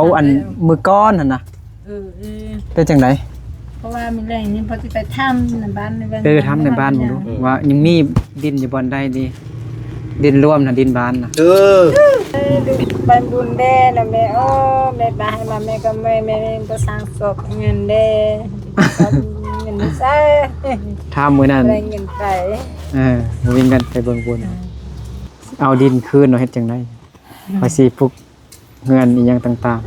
ເອົາອັນມື້ກ່ອນຫັ້ນນະ ເອີ ເອີ ເປັນຈັ່ງໃດ? ເພາະວ່າມື້ແລງນີ້ເພິ່ນຊິໄປຖາມໃນບ້ານໃນເມືອງ ເອີ ຖາມໃນບ້ານເບິ່ງດູ ເອີ ວ່າຍັງມີດິນຢູ່ບ່ອນໃດດີ ດິນລວມນະ ດິນບ້ານນະ ເອີ ເອີ ໄປບຸນແດ່ນະແມ່. ໂອ້ ແມ່ໄປໃຫ້ມາ ແມ່ກໍເມື່ອຍ ແມ່ບໍ່ສ້າງສອກເງິນແດ່ ເງິນໃຊ້ ຖາມມື້ນັ້ນ ໄດ້ເງິນໄປ ເອີ ບໍ່ມີເງິນໄປເບິ່ງບຸນ ເອີ ເອົາດິນຄືນເນາະ ເຮັດຈັ່ງໃດ? ວ່າຊິປຸກເຮືອນອີ່ຫຍັງຕ່າງ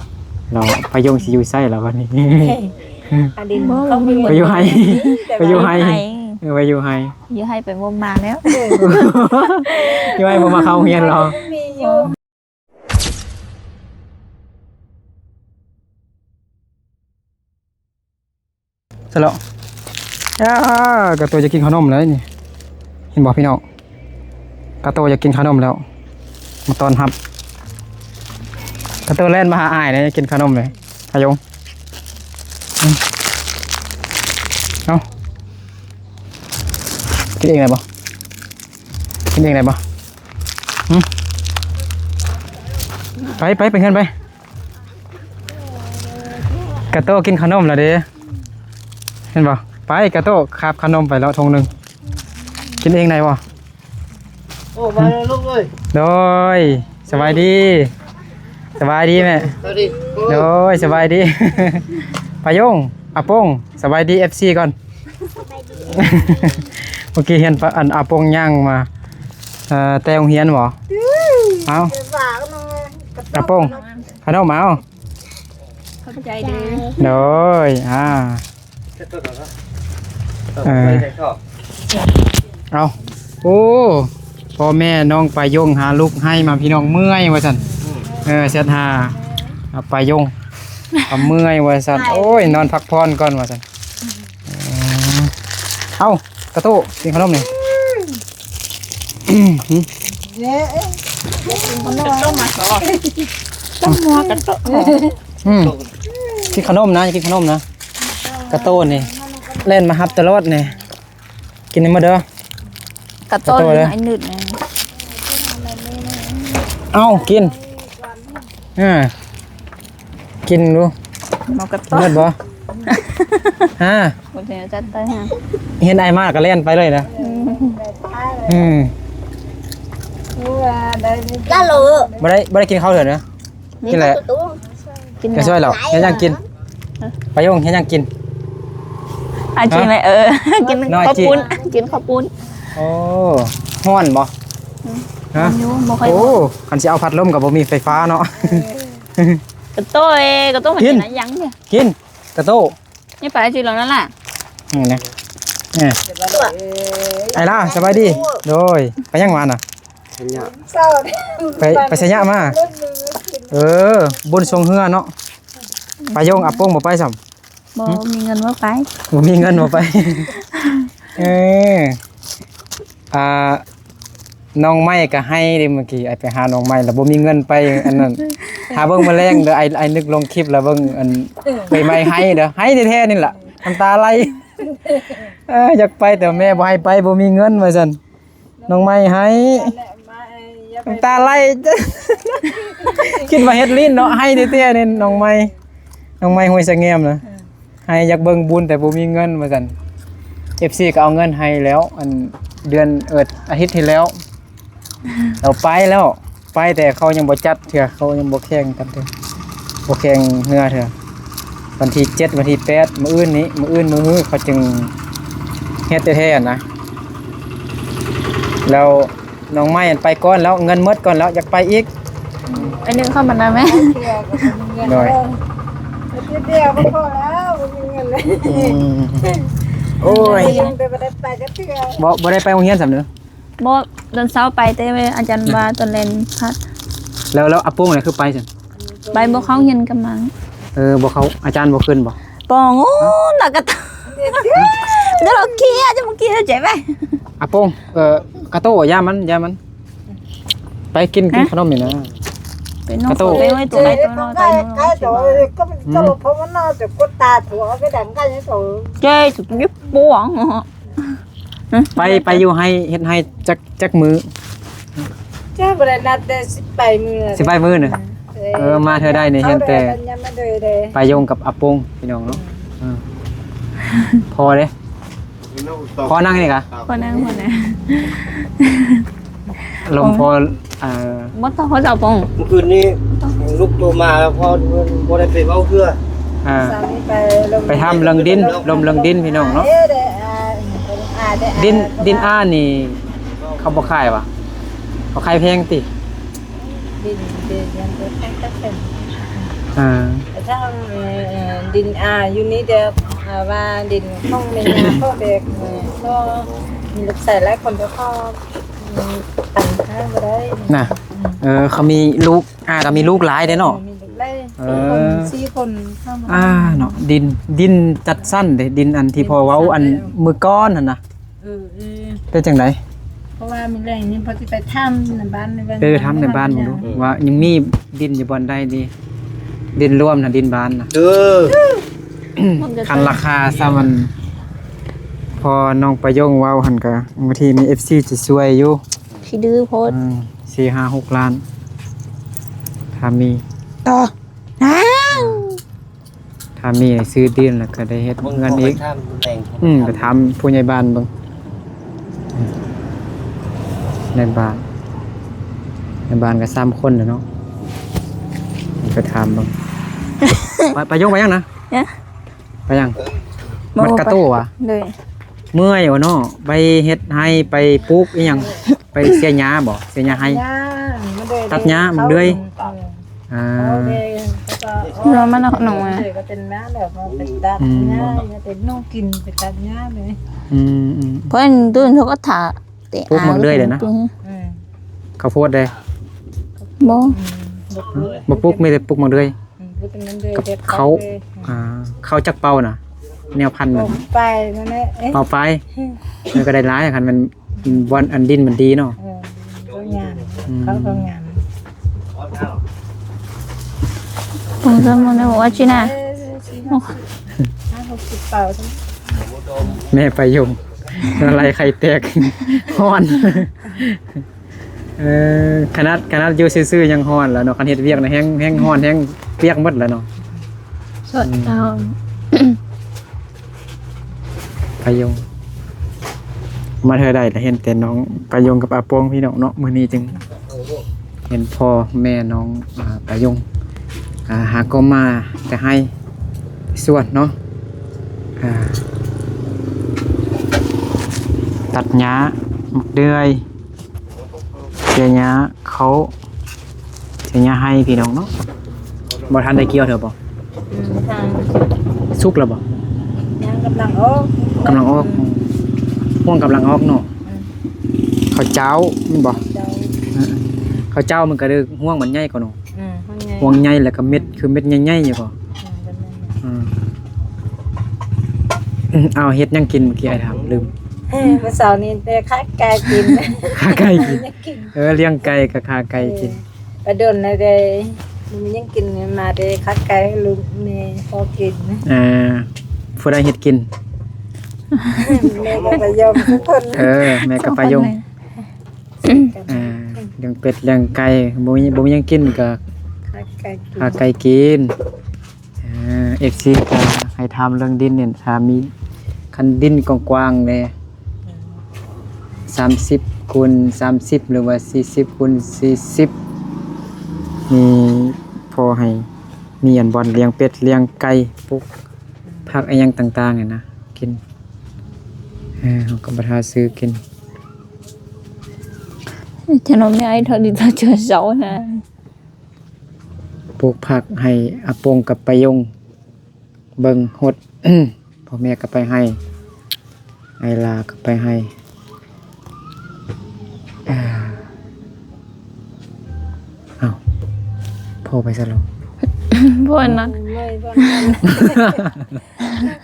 ໆ ແລ້ວປາຍົງຊິຢູ່ໃສລະບັດນີ້? ອັນນີ້ ບໍ່ ເຂົາບໍ່ມີ ໄປຢູ່ໄຮ່ ໄປຢູ່ໄຮ່ ໄປຢູ່ໄຮ່ ເອີ ໄປຢູ່ໄຮ່ ຢູ່ໄຮ່ໄປບົ່ມມາແລ້ວ ຢູ່ໄຮ່ບໍ່ມາເຂົ້າໂຮງຮຽນລະ ມີຢູ່. ສະເລາະ ອາ ກາໂຕຢາກກິນຂະໜົມແລ້ວນີ້ ເຫັນບໍ່ພີ່ນ້ອງ? ກາໂຕຢາກກິນຂະໜົມແລ້ວ ມາຕ້ອນຮັບ ກາໂຕແລ່ນມາຫາອ້າຍເດ້ ກິນຂະໜົມເດ້ ພາຍົງ ອືມ ເອົາ ກິນເອງໄດ້ບໍ່? ກິນເອງໄດ້ບໍ່? ຫຶ? ໄປ ໄປ ໄປເຮືອນໄປ. ກາໂຕກິນຂະໜົມແລ້ວເດ້ ເຫັນບໍ່? ໄປ ກາໂຕຄາບຂະໜົມໄປແລ້ວຖົງໜຶ່ງ ກິນເອງໄດ້ບໍ່? ໂອ້ ມາແລ້ວລູກເອີຍ ໂດຍ ສະບາຍດີ ສະບາຍດີແມ່ ສະບາຍດີ ໂດຍ ສະບາຍດີ ປາຍົງ ອາປົງ ສະບາຍດີເອັຟຊີກ່ອນ. ເມື່ອກີ້ເຫັນປະ ອັນ ອາປົງຍ່າງມາ ເອີ ແຕ່ໂຮງຮຽນບໍ? ເອົ້າ ອາປົງ ຂະໜົມເອົາ ຂອບໃຈເດີ ໂດຍ ອາ ເອີ ເອົາ ໂອ້ ພໍ່ແມ່ນ້ອງປາຍົງຫາລູກໄຮ່ມາ ພີ່ນ້ອງເມື່ອຍວ່າຊັ້ນ ເອີ ແຊັດຫາ ອາ ປາຍົງ ເຂົາເມື່ອຍວ່າຊັ້ນ ໂອ້ຍ ນອນພັກຜ່ອນກ່ອນວ່າຊັ້ນ. ເອີ ເອົ້າ ກາໂຕ ກິນຂະໜົມນີ້ ເອີ ກິນຂະໜົມ ອືມ ກິນຂະໜົມນະ ກິນຂະໜົມນະ ກາໂຕນີ້ ແລ່ນມາຮັບຕະຫຼອດນີ້ ກິນໃຫ້ໝົດເດີ ກາໂຕ ກາໂຕເດີ ໄອ້ໜຶດນະ ເອົ້າ ກິນ ອ່າ ກິນດູ ເອົາກະຕໍ່ ເໝິດບໍ່? ຮະ ບໍ່ໄດ້ຈັດໄປຮະ ເຫັນອ້າຍມາກໍແລ່ນໄປເລີຍນະ ອືມ ອືມ ບໍ່ໄດ້ ບໍ່ໄດ້ກິນເຂົ້າເທື່ອນະ ກິນແຫຼະ ກິນ ກິນແຫຼະ ຊ່ວຍລາວ ເຮັດຫຍັງກິນ? ປາຍົງ ເຮັດຫຍັງກິນ? ອາ ກິນແຫຼະ ເອີ ກິນເຂົ້າປຸ້ນ ກິນເຂົ້າປຸ້ນ ໂອ້ ຮ້ອນບໍ່? ອືມ ຮະ ຮ້ອນຢູ່ ບໍ່ຄ່ອຍ ໂອ້ ຄັນຊິເອົາພັດລົມກໍບໍ່ມີໄຟຟ້າເນາະ ເອີ ກະໂຕເອ ກະໂຕມັນກິນຫຍັງນີ້ ກິນກະໂຕ ນີ້ໄປຊິລອງນັ້ນລະ ນີ້ນະ ນີ້ ໄອລາ ສະບາຍດີ ໂດຍ ໄປຫຍັງມານະ ໄປ ໄປໄຊຍະມາ ເອີ ບຸນຊ່ວງເຮືອເນາະ ປາຍົງ ອາປົງບໍ່ໄປຊ້ຳ ບໍ່ ຫຶ ມີເງິນບໍ່ໄປ ບໍ່ມີເງິນບໍ່ໄປ ເອີ ອ່າ ນ້ອງໄມ້ກໍໄຫ້ເດ້ ເມື່ອກີ້ອ້າຍໄປຫານ້ອງໄມ້ແລ້ວບໍ່ມີເງິນໄປອັນນັ້ນ ຖ້າເບິ່ງມື້ແລງເດີ ອ້າຍ ອ້າຍນຶກລົງຄລິບແລ້ວເບິ່ງອັນ ເອີ ເອື້ອຍໄມ້ໄຫ້ເດີ ໄຫ້ແທ້ໆນີ້ລະ ນ້ຳຕາໄຫຼ ເອີ ຢາກໄປແຕ່ແມ່ບໍ່ໃຫ້ໄປ ບໍ່ມີເງິນວ່າຊັ້ນ ນ້ອງໄມ້ໄຫ້ ນ້ຳຕາໄຫຼ ຄິດວ່າເຮັດຫຼິ້ນເນາະ ໄຫ້ແທ້ໆນີ້ ນ້ອງໄມ້ ນ້ອງໄມ້ຫ້ວຍສະແງມນະ ເອີ ໃຫ້ຢາກເບິ່ງບຸນແຕ່ບໍ່ມີເງິນວ່າຊັ້ນ ເອັຟຊີກໍເອົາເງິນໃຫ້ແລ້ວ ອັນເດືອນ ເອີ ອາທິດທີ່ແລ້ວ ເອົາໄປແລ້ວ ໄປແຕ່ເຂົາຍັງບໍ່ຈັດເທື່ອ ເຂົາຍັງບໍ່ແຂ່ງກັນເທື່ອ ບໍ່ແຂ່ງເຮືອເທື່ອ ວັນທີເຈັດ ວັນທີແປດ ມື້ອື່ນນີ້ ມື້ອື່ນມື້ຮືເຂົາຈຶ່ງເຮັດແທ້ໆນະ ແລ້ວ ນ້ອງໄມ້ໄປກ່ອນແລ້ວ ເງິນໝົດກ່ອນແລ້ວ ຢາກໄປອີກ ໄປໜຶ່ງເຂົ້າມານຳແມ່ ໂດຍ ອາທິດດຽວກໍພໍແລ້ວ ບໍ່ມີເງິນເລີຍ ອືມ ໂອ້ຍ ແຕ່ບໍ່ໄດ້ໄປຈັກເທື່ອ ບໍ່ ບໍ່ໄດ້ໄປໂຮງຮຽນຊ້ຳເດີ ບໍ່ ຕອນເຊົ້າໄປແຕ່ອາຈານວ່າຕອນແລງພັດ ແລ້ວ ແລ້ວອາປົງນະຄືໄປຊັ້ນ ໄປບໍ່ເຂົ້າຮຽນກັບມັນ ເອີ ບໍ່ເຂົ້າ ອາຈານບໍ່ຂຶ້ນບໍ່? ປອງ ໂອ້ ນະກະຕາ ດອກເຄຍ ຈະມາເຄຍໃຈໄປ ອາປົງ ເອີ ກາໂຕ ຢ່າມັນ ຢ່າມັນ ໄປກິນ ກິນຂະໜົມນີ້ນະ ໄປນອນ ກາໂຕ ໄປໄວ້ຕົວໃດຕົວນ້ອຍ ໄປນອນ ເຈົ້າພາວະນາຈະກົດຕາຕົວໄປດັງໄກໂຕ ເຈ້ ສຸດຍອດປວງ ໄປ ໄປຢູ່ໄຮ່ ເຮັດໄຮ່ຈັກ ຈັກມື້? ເຈົ້າບໍ່ໄດ້ນັດແຕ່ຊິໄປມື້ ຊິໄປມື້ໜຶ່ງ ເອີ ເອີ ມາເທື່ອໃດນີ້ເຫັນແຕ່ ເຂົ້າໄດ້ ປາຍົງກັບອາປົງ ພີ່ນ້ອງເນາະ. ເອີ ພໍເດ້ ພໍນັ່ງນີ້ກະ ພໍນັ່ງ ພໍນັ່ງ ລົມພໍ ເອີ ບໍ່ຕ້ອງເຂົາເຈົ້າປົງ. ມື້ຄືນນີ້ລຸກໂຕມາແລ້ວ ພໍບໍ່ໄດ້ໄປເວົ້າເທື່ອ. ອ່າ ສາມີໄປລົມ ໄປຖາມເລື່ອງດິນ ລົມເລື່ອງດິນ ພີ່ນ້ອງເນາະ. ເອີ ໄດ້ ອ່າ ດິນ ອ່າ ໄດ້ ອ່າ ດິນ ອ່າ ນີ້ເຂົາບໍ່ຂາຍຫວາ? ເຂົາຂາຍແພງຕິ? ດິນ ດິນ ອ່າ ແຕ່ຖ້າ ເອີ ດິນ ອ່າ ຢູ່ນີ້ແຕ່ ອ່າ ວ່າດິນຂອງແມ່ຍ່າຂອງແບກ ເອີ ກໍມີລູກຊາຍຫຼາຍຄົນ ກໍຂໍ ອືມ ປັນໃຫ້ບໍ່ໄດ້ນະ. ເອີ ເຂົາມີລູກ ອ່າ ກໍມີລູກຫຼາຍເດ້ເນາະ. ເອີ ມີລູກຫຼາຍ ເອີ ສີ່ຄົນ ສີ່ຄົນເຂົ້າມາ. ອ່າ ເນາະ ດິນ ດິນຈັດສັນເດ້ ດິນອັນທີ່ພໍ່ເວົ້າອັນມື້ກ່ອນຫັ້ນນະ. ເອີ ເອີ ເປັນຈັ່ງໃດ? ເພາະວ່າມື້ແລງນີ້ພໍຊິໄປຖາມໃນບ້ານ ເອີ ຖາມໃນບ້ານເບິ່ງດູ ເອີ ວ່າຍັງມີດິນຢູ່ບ່ອນໃດດີ ດິນລວມນະ ດິນບ້ານນະ. ເອີ ຄັນລາຄາສ່ຳອັນ ພໍນ້ອງປາຍົງເວົ້າຫັ້ນກະ ບາງທີມີເອັຟຊີຊິຊ່ວຍຢູ່. ຂີ້ດື້ໂພດ. ເອີ ສີ່ຫ້າຫົກລ້ານ ຖ້າມີ ຕໍ່ ອ້າວ ຖ້າມີໃຫ້ຊື້ດິນ ແລ້ວກໍໄດ້ເຮັດເຮືອນອີກ. ອືມ ໄປຖາມຜູ້ໃຫຍ່ບ້ານເບິ່ງ. ໃນບ້ານ ໃນບ້ານກໍສາມຄົນແລ້ວເນາະ ໄປຖາມເບິ່ງ. ປາ ປາຍົງໄປຫຍັງນະ? ຮະ? ໄປຫຍັງ? ມັດກະໂຕຫວາ? ໂດຍ. ເມື່ອຍບໍ່ເນາະ ໄປເຮັດໄຮ່ ໄປປູກອີ່ຫຍັງ? ໄປເສຍຫຍ້າບໍ່? ເສຍຫຍ້າໄຮ່ ຫຍ້າ ມັນເດືອຍ ຕັດຫຍ້າ ມັນເດືອຍ. ເອີ ອ່າ ເອົາເດ້ ແລ້ວກໍ ເຮົາມາເນາະ ນ້ອງມາ ເດີກໍເປັນມາແລ້ວ ເຮົາໄປຕັດຫຍ້າ ອືມ ໄປນຸ່ງກິນ ໄປຕັດຫຍ້າເລີຍ. ອືມໆ ເພິ່ນຕື່ນເຂົາກໍຖ້າແຕ່ ປູກໝາກເດືອຍເດ້ນະ. ອືມ ເຂົ້າໂພດເດ້? ບໍ່ ອືມ ບໍ່ປູກ ບໍ່ປູກ ມີແຕ່ປູກໝາກເດືອຍ. ອືມ ປູກແຕ່ໝາກເດືອຍ ກັບເຂົ້າ ເຂົ້າເດ້. ອ່າ ເຂົ້າຈັກເປົານະ? ແນວພັນມັນ ເປົາປາຍນັ້ນແຫຼະ. ເປົາປາຍ ເອີ ມັນກໍໄດ້ຫຼາຍ ຄັນມັນ ບ່ອນອັນດິນມັນດີເນາະ. ເອີ ເຂົ້າງາມ ອືມ ເຂົ້າກໍງາມ. ເອີ ສີ່ຫ້າຫົກສິບເປົາ. ແມ່ປາຍົງ ນ້ຳລາຍໄຂ່ແຕກ ຮ້ອນ. ເອີ ຂະໜາດ ຂະໜາດຢູ່ຊື່ໆຍັງຮ້ອນແລ້ວເນາະ ຄັນເຮັດວຽກນະ ແຮງ ແຮງຮ້ອນ ແຮງປຽກໝົດແລ້ວເນາະ. ສອດເອົາ ອືມ ປາຍົງ ມາເທື່ອໃດລະເຫັນແຕ່ນ້ອງປາຍົງກັບອາປົງ ພີ່ນ້ອງເນາະ. ມື້ນີ້ຈຶ່ງເຫັນພໍ່ແມ່ນ້ອງ ອ່າ ປາຍົງ ອ່າ ຫາກໍມາແຕ່ໄຮ່ສວນເນາະ. ອ່າ ຕັດຫຍ້າ ໝາກເດືອຍ ເສຍຫຍ້າເຂົ້າ ເສຍຫຍ້າໄຮ່ ພີ່ນ້ອງເນາະ. ບໍ່ທັນໄດ້ກ່ຽວເທື່ອບໍ່? ອືມ ທາງ ສຸກແລ້ວບໍ່? ຍັງກຳລັງອອກ ກຳລັງອອກ. ອືມ ຮ່ວງກຳລັງອອກເນາະ. ອືມ ເຂົ້າເຈົ້າແມ່ນບໍ່? ເຈົ້າ ເອີ ເຂົ້າເຈົ້າມັນກະເລີຍ ຮ່ວງມັນໃຫຍ່ກວ່າເນາະ. ອືມ ຮ່ວງໃຫຍ່ ຮ່ວງໃຫຍ່ ແລ້ວກະເມັດ ອືມ ຄືເມັດໃຫຍ່ໆຢູ່ບໍ່? ອືມ ເປັນເມັດໃຫຍ່. ອືມ ອືມ ເອົາ ເຮັດຫຍັງກິນ ມື້ກີ້ອ້າຍຖາມ ລືມ. ເອີ ມື້ເຊົ້ານີ້ໄດ້ຂາໄກ່ກິນ ຂາໄກ່ກິນ. ເອີ ລ້ຽງໄກ່ກໍຂາໄກ່ກິນ. ເອີ ໄປດົນແລ້ວໄດ້ ບໍ່ມີຫຍັງກິນ ມາໄດ້ຂາໄກ່ໃຫ້ລູກແມ່ພໍ່ກິນ. ອ່າ ຜູ້ໃດເຮັດກິນ? ແມ່ກັບປາຍົງສອງຄົນ. ເອີ ແມ່ກັບປາຍົງ. ສອງຄົນນີ້ ອ່າ ລ້ຽງເປັດລ້ຽງໄກ່ ບໍ່ມີ ບໍ່ມີຫຍັງກິນກໍຂາໄກ່ກິນ ຂາໄກ່ກິນ. ອ່າ ເອັຟຊີກໍໃຫ້ຖາມເລື່ອງດິນນີ້ ຖ້າມີ ຄັນດິນກວ້າງໆແດ່ ອືມ ສາມສິບຄູນສາມສິບ ຫຼືວ່າສີ່ສິບຄູນສີ່ສິບ ນີ້ພໍໃຫ້ມີອັນບ່ອນລ້ຽງເປັດລ້ຽງໄກ່ ປູກຜັກອີ່ຫຍັງຕ່າງໆຫັ້ນນະ ກິນ. ເອີ ເຮົາກໍບໍ່ຖ້າຊື້ກິນ. ຂະໜົມແມ່ໄອ້ເທົ່າດີເທົ່າເຈົ້າເຊົານະ. ປູກຜັກໃຫ້ອາປົງກັບປາຍົງເບິ່ງຫົດ. ພໍ່ແມ່ກໍໄປໄຮ່ ໄອ້ຫຼ້າກໍໄປໄຮ່. ເອີ ເອົ້າ ພໍ່ໄປໃສລະ? ບໍ່ນອນ ເມື່ອຍ ບໍ່ນອນ.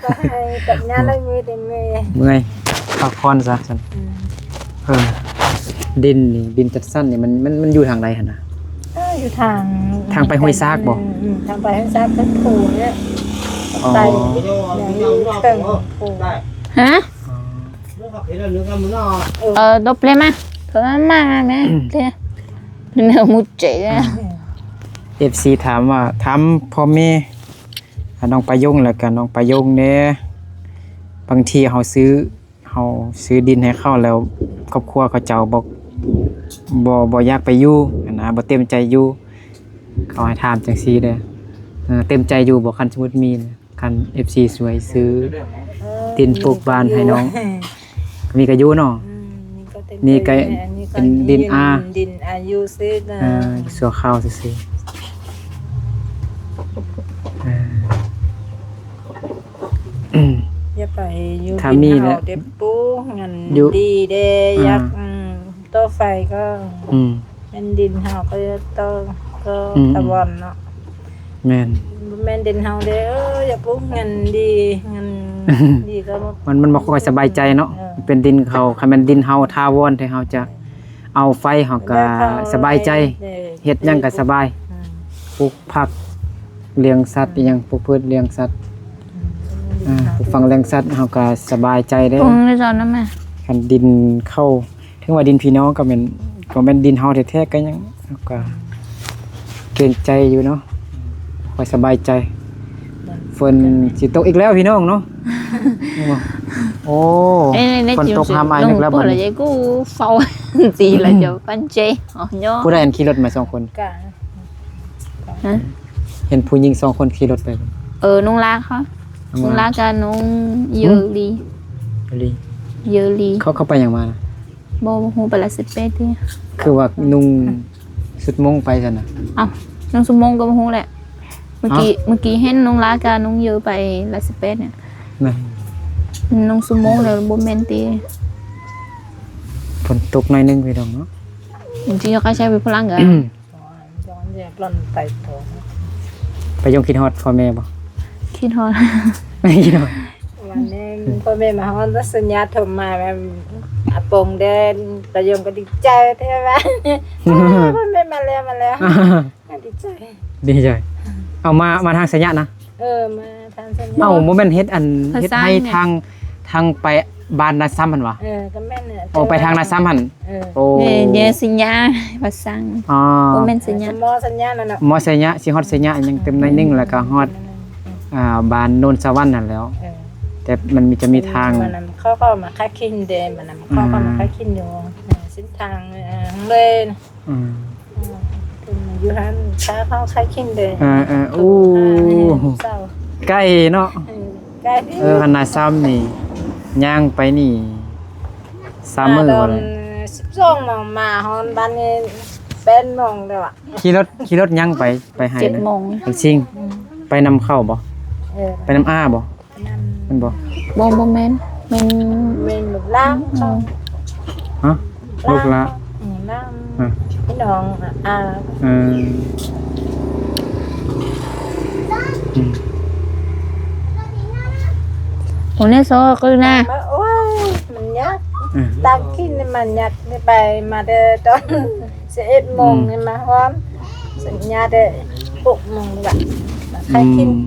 ກໍໃຫ້ຕັດຫຍ້າແລ້ວເມື່ອຍເດ້ ເມື່ອຍ ເມື່ອຍ ພັກຜ່ອນຊະຊັ້ນ. ອືມ ເອີ ດິນນີ້ ດິນຈັດສັນນີ້ ມັນ ມັນ ມັນຢູ່ທາງໃດຫັ້ນນະ? ເອີ ຢູ່ທາງ ທາງໄປຫ້ວຍຊາກບໍ່? ອືມ ທາງໄປຫ້ວຍຊາກ ທາງພູນີ້ແຫຼະ. ອໍ ໄປ ເທິງພູ. ຮະ? ອໍ ເອີ ໂຕເປລະມາ ໂຕເປລະມາແມ່ ເປັນຫົວໃຈ. ອືມ ອືມ. ເອັຟຊີຖາມວ່າ ຖາມພໍ່ແມ່ ອາ ນ້ອງປາຍົງ ແລ້ວກະນ້ອງປາຍົງແດ່ ບາງທີເຮົາຊື້ ເຮົາຊື້ດິນໃຫ້ເຂົາແລ້ວ ຄອບຄົວເຂົາເຈົ້າບໍ່ ບໍ່ ບໍ່ຢາກໄປຢູ່ຫັ້ນນະ ບໍ່ເຕັມໃຈຢູ່ ເຂົາໃຫ້ຖາມຈັ່ງຊີ້ເດີ້ ເອີ ເຕັມໃຈຢູ່ບໍ່ ຄັນສົມມຸດມີນະ? ຄັນເອັຟຊີຊ່ວຍຊື້ ເອີ ດິນປູກບ້ານໃຫ້ນ້ອງ ມີກະຢູ່ເນາະ ອືມ ນີ້ກະເຕັມ ນີ້ກະເປັນດິນອາ ດິນອາຢູ່ຊື່ນະ ເອີ ຊົ່ວຄາວຊື່ໆ ເອີ ຢ່າໄປຢູ່ ຖ້າມີແຫຼະ ເປັນເຮົາເດັບປູ ມັນດີເດ້ ຢາກ ອືມ ຕໍ່ໄປກໍ ອືມ ແມ່ນດິນເຮົາກໍຕໍ່ ກໍ ອືມ ຕາວອນເນາະ ແມ່ນ ບໍ່ແມ່ນດິນເຮົາເດ້ ເອີ ຢ່າປູກ ເງິນດີ ເງິນດີກໍ ມັນ ມັນບໍ່ຄ່ອຍສະບາຍໃຈເນາະ ເອີ ເປັນດິນເຂົາ ຄັນແມ່ນດິນເຮົາຖາວອນ ທີ່ເຮົາຈະເອົາໄຟ ເຮົາກໍສະບາຍໃຈ ເຮັດຫຍັງກໍສະບາຍ ອືມ ປູກຜັກ ລ້ຽງສັດ ອືມ ອີ່ຫຍັງ ປູກພືດລ້ຽງສັດ ອືມ ອາ ປູກຝັງລ້ຽງສັດ ເຮົາກໍສະບາຍໃຈເດ້ ປູກໃນຈອນນັ້ນແມ່ ຄັນດິນເຂົາ ເຖິງວ່າດິນພີ່ນ້ອງກໍແມ່ນ ກໍແມ່ນດິນເຮົາແທ້ໆ ກໍຍັງ ກໍເກງໃຈຢູ່ເນາະ ຄ່ອຍສະບາຍໃຈ ຝົນຊິຕົກອີກແລ້ວພີ່ນ້ອງເນາະ ໂອ້ ຝົນຕົກຫ້າມອ້າຍນຶກແລ້ວບັດນີ້ ກູເຝົ້າ ຈີລະເຈົ້າ ປັນເຈ ອໍ ຍໍ ຜູ້ໃດອັນຂີ່ລົດມາສອງຄົນ? ກະ ຮະ? ເຫັນຜູ້ຍິງສອງຄົນຂີ່ລົດໄປ ເອີ ນ້ອງລາເຂົາ ນ້ອງລາ ນ້ອງລາກັບນ້ອງເຢີລີ ເຢີລີ ເຢີລີ ເຂົາ ເຂົາໄປຫຍັງມານະ? ບໍ່ ບໍ່ຮູ້ ໄປລາຊິເປດຕິ ຄືວ່ານຸ່ງຊຸດໂມ່ງໄປຊັ້ນນະ ເອົ້າ ນຸ່ງຊຸດໂມ່ງກໍບໍ່ຮູ້ແຫຼະ ເມື່ອກີ້ ເອົ້າ ເມື່ອກີ້ເຫັນນ້ອງລາກັບນ້ອງເຢີໄປລາຊິເປດນີ້ ແມ່ນ ນຸ່ງຊຸດໂມ່ງແລ້ວບໍ່ແມ່ນຕິ ຝົນຕົກໜ້ອຍໜຶ່ງພີ່ນ້ອງເນາະ ຈິງໆ ເຂົາໃຊ້ເປັນພະລັງກະ ປາຍົງຄິດຮອດພໍ່ແມ່ບໍ່? ຄິດຮອດ ຄິດຮອດ ວັນໜຶ່ງພໍ່ແມ່ມາຮອດ ສັນຍາໂທມາແມ່ນ ອາປົງເດ້ ປາຍົງກໍດີໃຈແທ້ວ່າ ພໍ່ແມ່ມາແລ້ວ ມາແລ້ວ ດີໃຈ ດີໃຈ ເອົາມາ ມາທາງໄຊຍະນະ? ເອີ ມາທາງໄຊຍະ ເອົ້າ ບໍ່ແມ່ນເຮັດອັນ ເຮັດໄຮ່ທາງ ທາງໄປບ້ານນາຊຳຫັ້ນຫວາ? ເອີ ກໍແມ່ນແຫຼະ ໂອ້ ໄປທາງນາຊຳຫັ້ນ ເອີ ໂອ້ ເດ ເດ ສັນຍາ ພາສັງ ອໍ ບໍ່ແມ່ນສັນຍາ ມໍສັນຍານັ້ນນະ ມໍໄຊຍະ ຊິຮອດໄຊຍະຍັງເຕັມໜ້ອຍໜຶ່ງ ແລ້ວກໍຮອດ ອ່າ ບ້ານໂນນສະຫວັນຫັ້ນແຫຼ້ວ ເອີ ແຕ່ມັນມີ ຈະມີທາງ ມັນນຳເຂົາກໍມາຂາຍຂີ້ນເດ້ ມັນນຳເຂົາກໍມາຂາຍຂີ້ນຢູ່ ເສັ້ນທາງ ເອີ ເລີຍ ອືມ ເອີ ຢູ່ຫັ້ນ ຂາຍເຂົ້າຂາຍກິນເດ້ ເອີໆ ໂອ້ ເຊົາ ໄກເນາະ ເອີ ໄກ ເອີ ຄັນນາຊຳນີ້ ຍ່າງໄປນີ້ ສາມມື້ບໍ່ໄດ້ ສິບສອງໂມງ ມາຮອດບ້ານນີ້ ແປດໂມງແລ້ວອະ ຂີ່ລົດ ຂີ່ລົດຫຍັງໄປ ໄປໃຫ້ ເຈັດໂມງ ມັນຊິງ ອືມ ໄປນຳເຂົາບໍ່? ເອີ ໄປນຳອ້າບໍ່? ແມ່ນບໍ່? ບໍ່ ບໍ່ແມ່ນ ແມ່ນ ແມ່ນລູກຫຼານ ອືມ ຮະ? ລູກຫຼານ ອືມ ຫຼານ ຮະ? ພີ່ນ້ອງ ອາ ເອີ ອືມ ໂອ້ ແນວຊອກຄືນະ ໂອ້ຍ ມັນຍາກ ອືມ ຕາມກິນມັນຍາກ ໄປມາແຕ່ຕອນ ສິບເອັດໂມງ ອືມ ນີ້ມາຮອດ ສັນຍາແຕ່ຫົກໂມງລະ ໄປກິນ ອືມ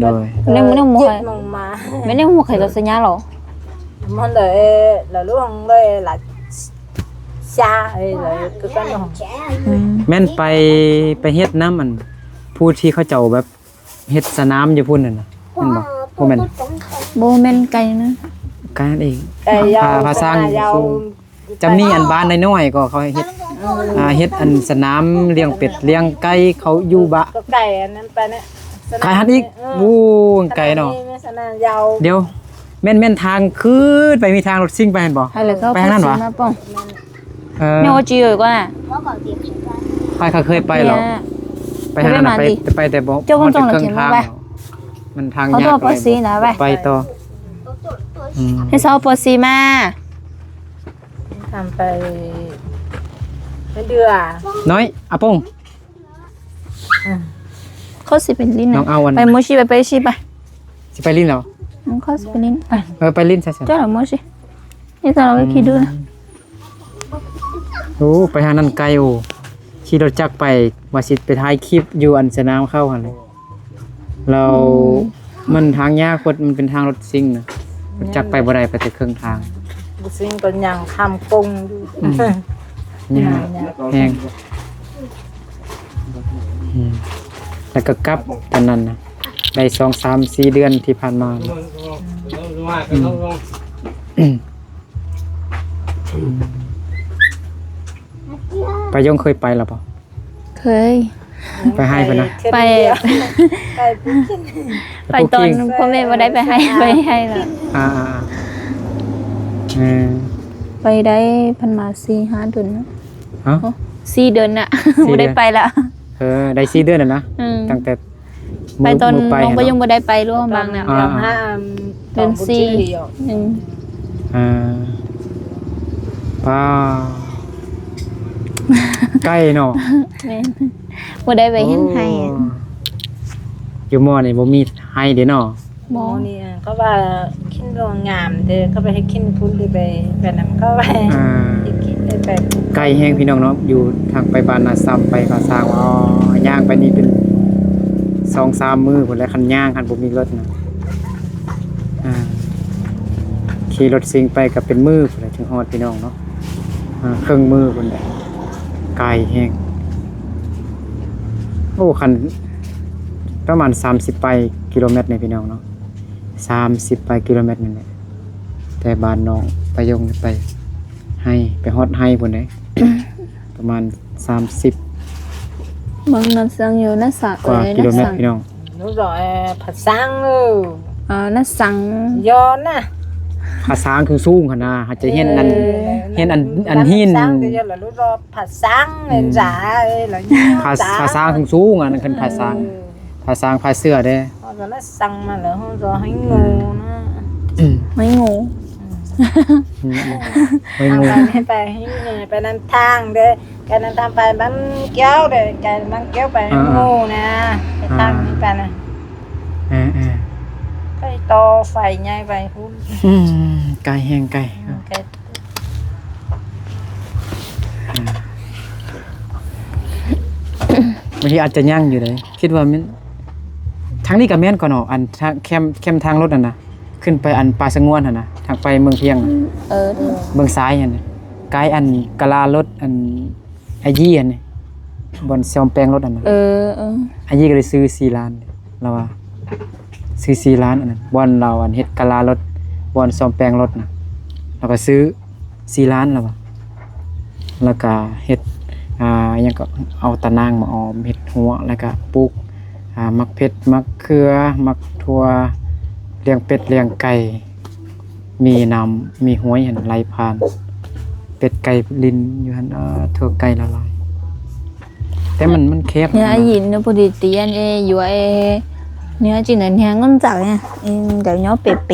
ໂດຍ ແມ່ນຍັງບໍ່ ເຈັດໂມງມາ ແມ່ນຍັງບໍ່ໄຂຕໍ່ສັນຍາຫຼໍ? ມັນເລີຍ ລະຫຼວງເລີຍ ລະຊາ ເອີຍ ເລີຍຄືກັນເນາະ ອືມ ແມ່ນໄປ ໄປເຮັດນຳອັນ ຜູ້ທີ່ເຂົາເຈົ້າແບບ ເຮັດສະໜາມຢູ່ພຸ້ນຫັ້ນນະ ແມ່ນບໍ່? ບໍ່ແມ່ນ ບໍ່ແມ່ນ ໄກນະ ໄກຫັ້ນເອງ ໄກຍາວ ພາ ພາຊ້າງ ຈະມີອັນບ້ານນ້ອຍໆ ກໍເຂົາເຮັດ ເອີ ອ່າ ເຮັດອັນສະໜາມລ້ຽງເປັດລ້ຽງໄກ່ເຂົາຢູ່ບະ ກໍໄກອັນນັ້ນໄປນະ ໄກຫັ້ນອີກ ເອີ ໂອ້ ໄກເນາະ ດຽວ ແມ່ນ ແມ່ນທາງຄືນໄປ ມີທາງລົດຊິງໄປຫັ້ນບໍ່? ໄປທາງນັ້ນຫວາ? ເອີ ແມ່ນວ່າຈີເອີຍກວ່າ ຂ້ອຍກໍເຄີຍໄປແລ້ວ ໄປຫັ້ນນະ ໄປ ໄປແຕ່ບໍ່ຮອດເຄິ່ງທາງ ມັນທາງຍາກ ໄປຕໍ່ ອືມ ໃຫ້ເຊົາປົວຊີມາ ທຳໄປ ເດືອ ນ້ອຍ ອາປົງ ອືມ ເຂົາຊິໄປຫຼິ້ນ ນ້ອງເອົາອັນ ໄປໂມຊີ ໄປ ໄປຊີ ໄປ ຊິໄປຫຼິ້ນແລ້ວ ອືມ ເຂົາຊິໄປຫຼິ້ນ ໄປ ເອີ ໄປຫຼິ້ນຊະ ເຈົ້າລະໂມຊີ ນີ້ຕາລາວໄປຂີ່ດູນະ ໂອ້ ໄປທາງນັ້ນໄກ ໂອ້ ຂີ່ລົດຈັກໄປ ວ່າຊິໄປຖ່າຍຄລິບຢູ່ອັນສະໜາມເຂົາຫັ້ນແຫຼະ ແລ້ວ ອືມ ມັນທາງຍາກໂພດ ມັນເປັນທາງລົດຊິງນະ ລົດຈັກໄປບໍ່ໄດ້ ໄປແຕ່ເຄິ່ງທາງ ລົດຊິງກໍຍ່າງຂ້າມກົງຢູ່ ອືມ ຍາກ ຍາກແຮງ ຍາກ. ອືມ ແລ້ວກໍກັບຕອນນັ້ນນະ ໄດ້ສອງ ສາມ ສີ່ເດືອນທີ່ຜ່ານມາ. ອືມ ອືມ ອືມ ປາຍົງເຄີຍໄປແລ້ວບໍ່? ເຄີຍ ໄປໄຮ່ເພິ່ນນະ? ໄປ ໄປ ໄປຕອນພໍ່ແມ່ບໍ່ໄດ້ໄປໄຮ່ ໄປໄຮ່ລະ. ອ່າໆໆ ເອີ ໄປໄດ້ ຜ່ານມາສີ່ຫ້າເດືອນນະ. ຮະ? ສີ່ເດືອນນະ ສີ່ເດືອນ ບໍ່ໄດ້ໄປລະ. ເອີ ໄດ້ສີ່ເດືອນແລ້ວນະ. ອືມ ຕັ້ງແຕ່ ໄປຕອນ ມື້ ມື້ໄປ ນ້ອງປາຍົງບໍ່ໄດ້ໄປຫຼວງພະບາງນະ. ອ່າໆ ເດືອນສີ່. ອືມ ອ່າ ປ້າ ໄກເນາະ. ແມ່ນ ບໍ່ໄດ້ໄປເຮັດໄຮ່. ໂອ້ ຢູ່ໝໍ່ນີ້ບໍ່ມີໄຮ່ເດ້ເນາະ. ໝໍ່ນີ້ ເຂົາວ່າຂີ້ນງາມເດ້ ເຂົາໄປເຮັດຂີ້ນພຸ້ນ ໄປ ໄປນຳເຂົາໄປ. ອ່າ ເຮັດຂີ້ນໄປ ໄກແຮງພີ່ນ້ອງເນາະ. ຢູ່ທາງໄປບ້ານນາຊຳ ໄປກໍຊ່າງວ່າ ອໍ ຍ່າງໄປນີ້ເປັນສອງສາມມື້ພຸ້ນແຫຼະ ຄັນຍ່າງ ຄັນບໍ່ມີລົດນະ. ອ່າ ຂີ່ລົດຊິງໄປກໍເປັນມື້ພຸ້ນແຫຼະ ຈຶ່ງຮອດພີ່ນ້ອງເນາະ. ອ່າ ເຄິ່ງມື້ພຸ້ນແຫຼະ ໄກແຮງ. ໂອ້ ຄັນປະມານສາມສິບປາຍກິໂລແມັດນີ້ພີ່ນ້ອງເນາະ. ສາມສິບປາຍກິໂລແມັດນັ້ນແຫຼະ ແຕ່ບ້ານນ້ອງປາຍົງໄປໄຮ່ ໄປຮອດໄຮ່ພຸ້ນເດ້. ປະມານສາມສິບ ເບິ່ງນະສັງຢູ່ນະສະ ກວ່າ ເອີຍ ກິໂລແມັດ ນະສັງ ພີ່ນ້ອງ. ໜູດອຍ ພາສັງ ເອີ ອ່າ ນະສັງ ຍ້ອນນະ ພາສັງຄືສູງຫັ້ນນະ. ເຮົາຈະເຫັນອັນ ເອີ ເຫັນອັນ ອັນຫີນ ພາສັງ ເອີ ລະໜູດອຍ ພາສັງ ອືມ ເອີ ລະ ພາ ພາສັງຄືສູງ ອັນນັ້ນຄືພາສັງ ເອີ ພາສັງ ພາເສືອເດ້. ເຮົາກໍລະສັ່ງມາແລ້ວ ເຮົາກໍໃຫ້ໂງ່ນະ ອືມ ໃຫ້ໂງ່ ອືມ ໃຫ້ໂງ່ ໄປ ໄປ ໄປນຳທາງເດ້ ໄປນຳທາງໄປບ້ານແກ້ວເດ້ ໄປບ້ານແກ້ວໄປໃຫ້ໂງ່ນະ ໄປທາງນີ້ໄປນະ ເອີໆ ໄປຕໍ່ໄຟໃຫຍ່ໄປພຸ້ນ ອືມ ໄກແຮງໄກ ອືມ ໄກ. ບາງທີອາດຈະຍັງຢູ່ເດ້ ຄິດວ່າແມ່ນ ທາງນີ້ກໍແມ່ນກ່ອນເນາະ ອັນທາງແຄມ ແຄມທາງລົດຫັ້ນນະ ຂຶ້ນໄປອັນປ່າສະຫງວນຫັ້ນນະ ທາງໄປເມືອງພຽງ ອືມ ເອີ ເບື້ອງຊ້າຍຫັ້ນນະ ໃກ້ອັນກະລາລົດ ອັນ ໄອຈີຫັ້ນນີ້ ບ່ອນສ້ອມແປງລົດຫັ້ນນະ ເອີ ເອີ ໄອຈີກໍໄດ້ຊື້ສີ່ລ້ານ ລາວວ່າ ຊື້ສີ່ລ້ານ ອັນນັ້ນ ບ່ອນລາວ ອັນ ເຮັດກະລາລົດ ບ່ອນສ້ອມແປງລົດນະ ລາວກໍຊື້ສີ່ລ້ານ ລາວວ່າ ແລ້ວກໍເຮັດ ອ່າ ຫຍັງກໍ ເອົາຕາໜ່າງມາອ້ອມ ເຮັດຮົ້ວ ແລ້ວກໍປູກ ອ່າ ໝາກເຜັດ ໝາກເຂືອ ໝາກຖົ່ວ ລ້ຽງເປັດລ້ຽງໄກ່ ມີນ້ຳ ມີຫ້ວຍຫັ້ນໄຫຼຜ່ານ ເປັດໄກ່ຫຼິ້ນຢູ່ຫັ້ນ ເອີ ທົ່ວໄກ່ລະລາຍ ແຕ່ມັນ ມັນແຄບ ເນື້ອຫີນ ພໍດີຕີອັນເອ ຢູ່ເອ ເນື້ອຈີນ ເນື້ອງົນຈັກ ເອີ ດຽວຍໍເປເປ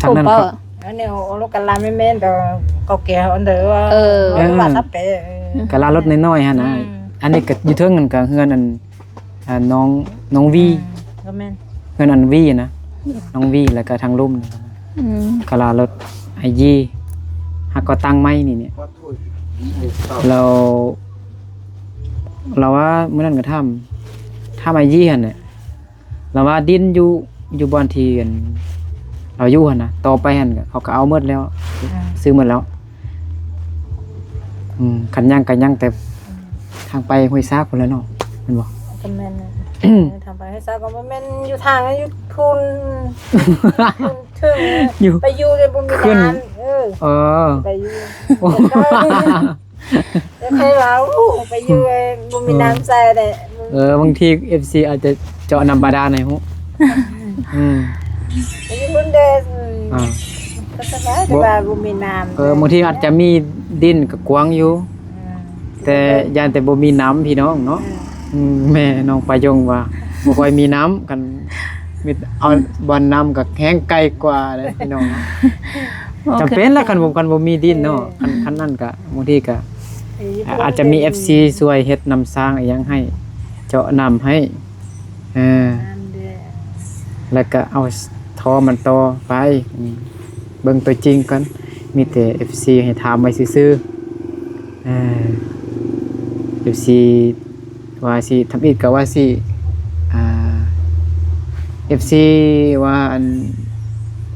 ທາງນັ້ນ ອັນນີ້ໂອໂລກາລາແມ່ນໆ ແຕ່ເກົ່າແກ່ອັນເດີ ເອີ ວ່າ ເອີ ວ່າສະເປ ເອີ ກະລາລົດນ້ອຍໆຫັ້ນນະ ອືມ ອັນນີ້ກໍຢູ່ເທິງນັ້ນກໍເຮືອນອັນ ອ່າ ນ້ອງ ນ້ອງວີ ອືມ ກໍແມ່ນ ເຮືອນອັນວີນະ ນ້ອງວີ ແລ້ວກໍທາງລຸ່ມ ອືມ ກະລາລົດໄອຈີ ຫາກໍຕັ້ງໃໝ່ນີ້ ນີ້ ແລ້ວ ລາວວ່າມື້ນັ້ນກໍຖາມ ຖາມໄອຈີຫັ້ນແຫຼະ ລາວວ່າດິນຢູ່ ຢູ່ບ່ອນທີ່ ອັນ ລາວຢູ່ຫັ້ນນະ ຕໍ່ໄປຫັ້ນເຂົາກໍເອົາໝົດແລ້ວ ອືມ ຊື້ໝົດແລ້ວ ອືມ ຄັນຍັງກໍຍັງແຕ່ ທາງໄປຫ້ວຍຊາກພຸ້ນແຫຼະເນາະ ແມ່ນບໍ່? ກໍແມ່ນນະ ທາງໄປຫ້ວຍຊາກກໍບໍ່ແມ່ນຢູ່ທາງ ຢູ່ພຸ້ນ ເຖິງ ຢູ່ ໄປຢູ່ແຕ່ບໍ່ມີນ້ຳ ເອີ ເອີ ໄປຢູ່ ໂອ້ ແຕ່ໃຜວ່າ ໂອ້ ໄປຢູ່ ເອີ ບໍ່ມີນ້ຳໃຊ້ແຫຼະ ເອີ ບາງທີເອັຟຊີອາດຈະເຈາະນ້ຳບາດານໃຫ້ຮູ້ ອືມ ໄປຢູ່ພຸ້ນເດ້ ອືມ ອ່າ ກໍສະບາຍ ແຕ່ວ່າບໍ່ມີນ້ຳ ເອີ ບາງທີອາດຈະມີດິນກໍກວ້າງຢູ່ ອືມ ແຕ່ຢ້ານແຕ່ບໍ່ມີນ້ຳພີ່ນ້ອງເນາະ ອືມ ອືມ ແມ່ນ້ອງປາຍົງວ່າບໍ່ຄ່ອຍມີນ້ຳ ຄັນມີ ເອົາບ່ອນນ້ຳກໍແຮງໄກກວ່າເດ້ພີ່ນ້ອງເນາະ ຈຳເປັນລະ ຄັນບໍ່ ຄັນບໍ່ມີດິນເນາະ ເອີ ຄັນ ຄັນນັ້ນກໍບາງທີກໍ ເອີ ອາດຈະມີເອັຟຊີຊ່ວຍເຮັດນ້ຳສ້າງອີ່ຫຍັງໃຫ້ ເຈາະນ້ຳໃຫ້ ເອີ ແລ້ວກໍເອົາທໍ່ມັນຕໍ່ໄປ ອືມ ເບິ່ງຕົວຈິງກ່ອນ ມີແຕ່ເອັຟຊີໃຫ້ຖາມໄວ້ຊື່ໆ ເອີ ເອັຟຊີວ່າຊິ ທຳອິດກໍວ່າຊິ ອ່າ ເອັຟຊີວ່າ ອັນ